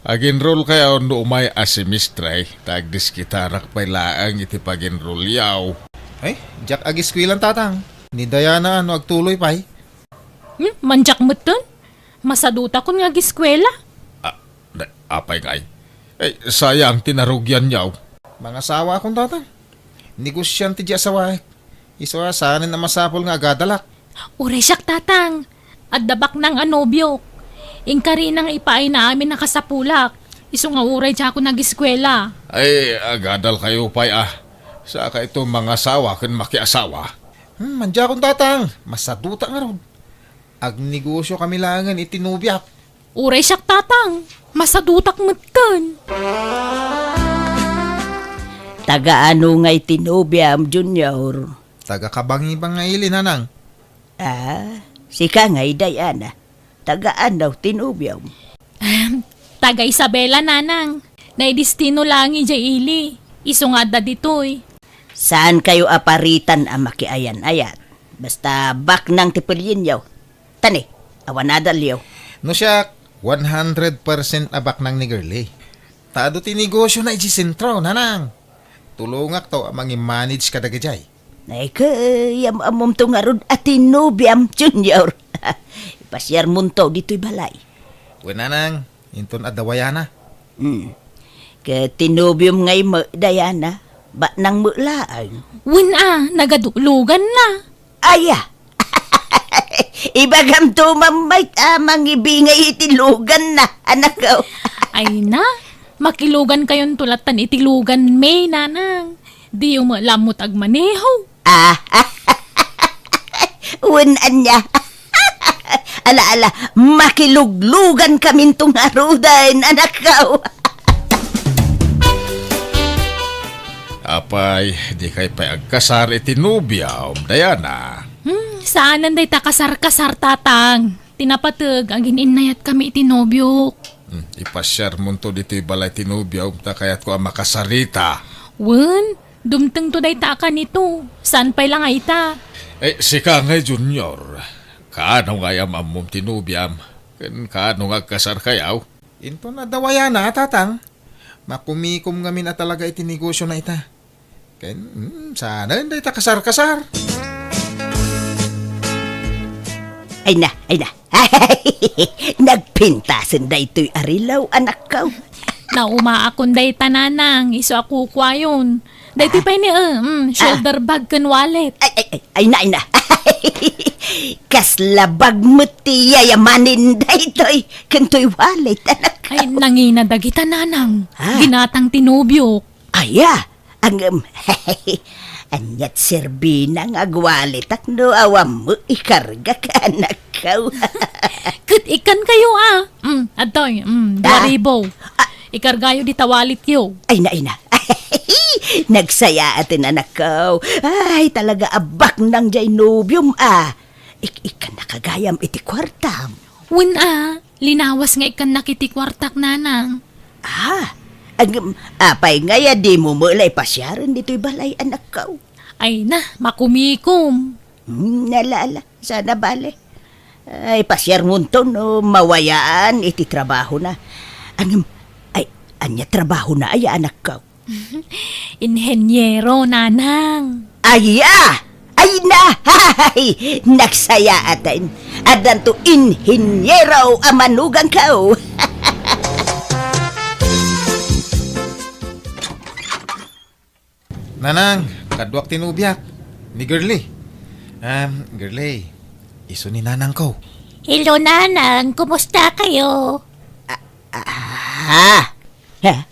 ag-enrollkayo no umay a semestre, ta agdiskitarak pay laeng iti pag-enrollyo. Ay, diak agiskuelan, Tatang. Ni Diana, no agtuloy pay? Hmm, mandiak metten? Masadutakon nga agiskuela. Ah, da-, apay ngay? Eh, sayang ti narugianyo. Mangasawakon, Tatang. Negosiante diay asawaek. Isu a saanen a masapul nga agadalak. Uray siak, Tatang. Adda baknang a nobiok. Inkarina nga ipaayna amin a kasapulak. Isu nga uray diakon agiskuela. Ay, agadalkayo pay a. Saka ito mangasawa ken makiasawa. Hmm, mandiakon, Tatang. Masadutak ngarud. Agnegosiokami laengen iti nobiak. Uray siak, Tatang. Masadutak metten. Taga ano ngay ti nobiam, Junior? Taga Kabangibang nga ili, Nanang. Ah, sika ngay, Diana. Taga ano ti nobiam? Ahem, taga Isabela, Nanang. Naidestino laeng idiay ili. Isu nga adda ditoy. Saankayo a paritan a makiayan-ayat. Basta baknang ti pelienyo. Tani, awan adalyo. No siak, one hundred percent a baknang ni Girlie. Ta adu ti negosiona idiay sentro, Nanang. Tulongakto a mangi-manage kadagijay. Ay, kayam-ammomto ngarud a ti nobiam, Junior. Ipasiarmonto ditoy balay. Wen, Nanang, inton adda wayana. Hmm. Ket ti nobiom ngay met, Diana, baknang met laeng. Wen a, nagaduloganna. Aya. Ibagamto mammayt a mangibingay iti luganna, anakko. Ay na, makilugankayonto lattan iti luganmi, Nanang. Diyo met la ammo't agmaneho. Ah, wen ania. Ala, ala, makiluglugankaminto ngaruden, anakko. Apay, dikay pay agkasar iti nobiam, Diana? Hmm, saanen dayta kasar-kasar, Tatang. Ti napateg, agin-innayatkami iti nobiok. Hmm, ipasiarmonto ditoy balay ti nobiom, ta kayatko a makasarita. Wen, dumtengto dayta a kanito. Saan pay la nga ita? Eh, sika ngay, Junior. Kaano nga am-ammom ti nobiam? Ken kaano nga agkasarkayo? Inton adda wayana, Tatang. Makumikom ngamin a talaga iti negosiona ita. Ken, hmm, saanen dayta kasar-kasar. Ay na, ay na. Nagpintasen daytoy a rilaw, anakko. Naumaakon dayta, Nanang, isu a kukuayon. Daytoy pay ni, eh, mm, shoulder bag ken wallet. Ay, ay, ay, ay na, ay na. Kasla bag met ti yayamanen daytoy, ken toy wallet, anakko. Ay, nangina dagita, Nanang. Ah. Ginatang ti nobiok. Aya, ngem, aniat serbina nga agwalitak no awan met ikargak, anakko. Ket ikkankayo a. Mm, adtoy, mm, dua ribu. Ah. Ikargayo dita walityo. Ay na, ay na. Nagsayaaten, anakko. Ay, talaga a baknang jay nobiom a. Ik-, ikkannaka gayam iti kuartam. Wen a, linawas nga ikkannak iti kuartak, Nanang. Ah, ngem, apay ngay a dimo met la ipasiaren ditoy balay, anakko? Ay na, makumikom. Hmm, ala, ala, saan a bale. Ay, pasiarmonto no mawayaan iti trabahona. Ngem, ay, ania trabahona aya, anakko? Inheniero, Nanang. Aya! Ay na! Hay! Nagsayaaten. Addanto inheniero a manugangko. Nanang, kaduak ti nobiak, ni Girlie. Um, Girlie, isu ni nanangko. Hello, Nanang. Kumusta kayo? Ah, ah, ha?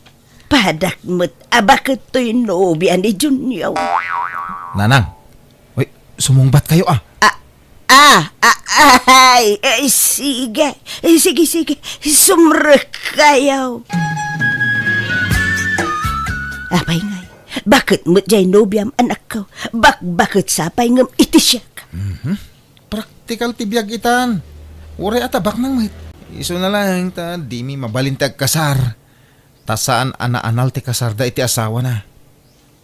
Padak met a baket toy nobia ni Junior. Nanang, uy, sumungbat kayo, ah. Ah, ah, ah, ay, eh, sige. Eh, sige, sige. Sumrek kayo. Apay ngay, baket met jay nobiam, anakko. Bakbaket sa pay ngem iti siak. Mhm. Praktikal ti biag itan. Uray a tabaknang met. Isu na laeng ta dimi mabalin ti agkasar. Ta saan a naanal ti kasarda iti asawana.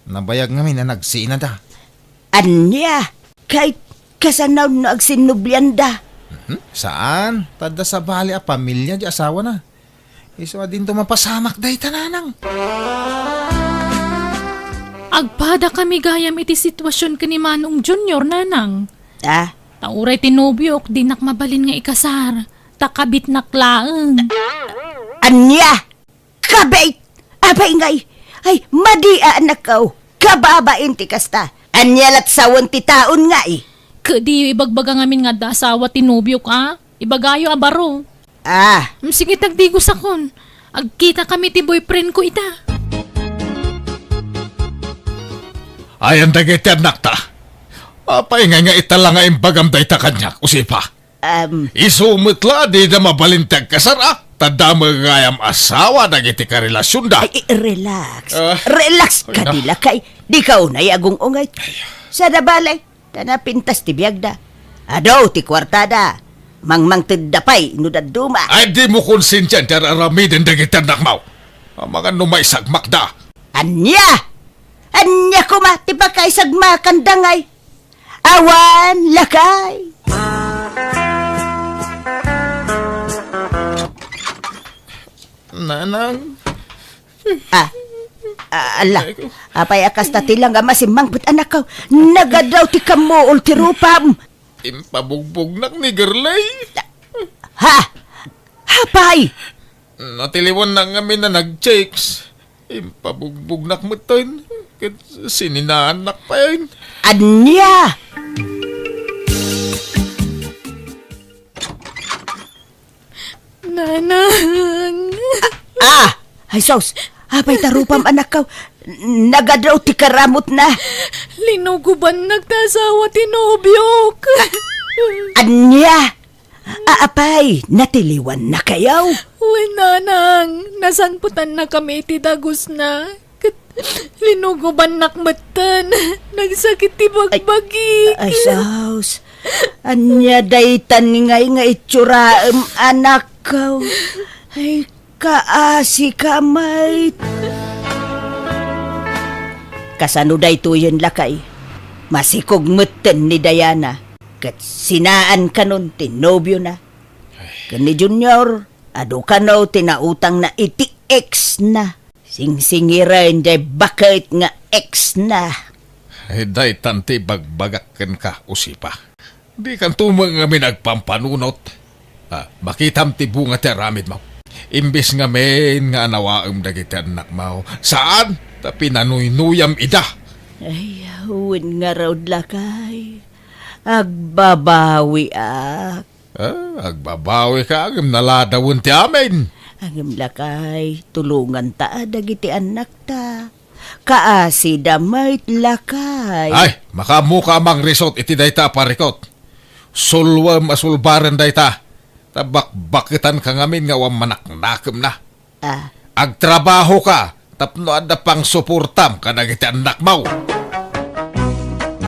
Nabayag ngamin a nagsinada. Ania? Kay, kasano no agsinnobianda? Mhm. Saan? Ta adda sabali a pamilia di asawana. Isu a dinto mapasamak dayta, Nanang. Agpada kami gayam iti situasion ken ni Manong Junior, Nanang. Ah? Ta uray ti nobiok, dinak mabalin nga ikasar. Ta kabitnak laeng. Ania? Kabit! Apay ngay! Ay, madi a anakko! Kababain ti kasta! Ania lat sawen ti taon ngay? Ket diyo ibagbaga ngamin nga adda asawa ti nobiok a? Ibagayo a baro. Ah. Mm, sige, tagdigosakon. Agkita kami ti boyfriend ko ita. Ayan dagiti annakta. Apay ngay nga ita la nga imbagam dayta kaniak, Usipa? Um, Isu met la, dida mabalin ti agkasar, a? Ta damo gayam asawa dagiti karelasionda. Ay, i-, relax. Ah. Relax ka, ay, na. Dila kay, dika unay agung-ungay. Ay. Sada balay, ta napintas ti biagda. Adu ti kuartada. Mangmangtedda pay no dadduma. Ay, dimo konsensian ti ar-aramiden dagiti annakmo. Amangan no maisagmakda. Ania? Ania koma ti pakaisagmakanda ngay? Awan, lakay. Nanang. Ah, Ah, ala, apay a kasta ti langam a simmangpet, anakko? Nagadaw ti kammuol ti rupam. Impabugbugnak ni Gerlay. Ha? Apay? Natiliwannak ngamin a nag-chicks. Impabugbugnak metten. Ket sininaannak payen. Ania? Nanang. Ah! Ay, sus! Apay ta rupam, anakko? Nagadaw ti karamutna. Linugubannak ta asawa ti nobiok. Ania? A-, apay, natiliwannakayo? Wen, nanang, nasangpetannakami iti dagusna. Ket linugubannak metten. Nagsakit ti bagbagik. Ay, sus. Ania daytan ngay nga itsurem, anakko? Ay, kaasika met. Kasano daytoyen, lakay? Masikog metten ni Diana. Ket sinaan kanon ti nobiona. Ken ni Junior, adu kano ti nautangna iti ex-na. Singsingiren jay baket nga ex-na. Ay, daytan ti ibagbagak kenka, Usipa. Dikanto met ngamin agpampanunot. Ah, makitam ti bunga ti aramidmo. Imbes ngamin nga anawaem dagiti annakmo, saan ta pinanuynuyam ida. Ay, wen ngarud, lakay. Agbabawiak. Ah, agbabawika, ngem naladawen ti amin. Ngem, lakay, tulonganta dagiti annakta. Kaasida met, lakay. Ay, makaammoka a mangrisot iti dayta a parikut. Sulwem a sulbaren dayta. Ta bakbaketanka ngamin nga awan manaknakemna. Ah. Agtrabahoka tapno adda pangsuportam kadagiti annakmo.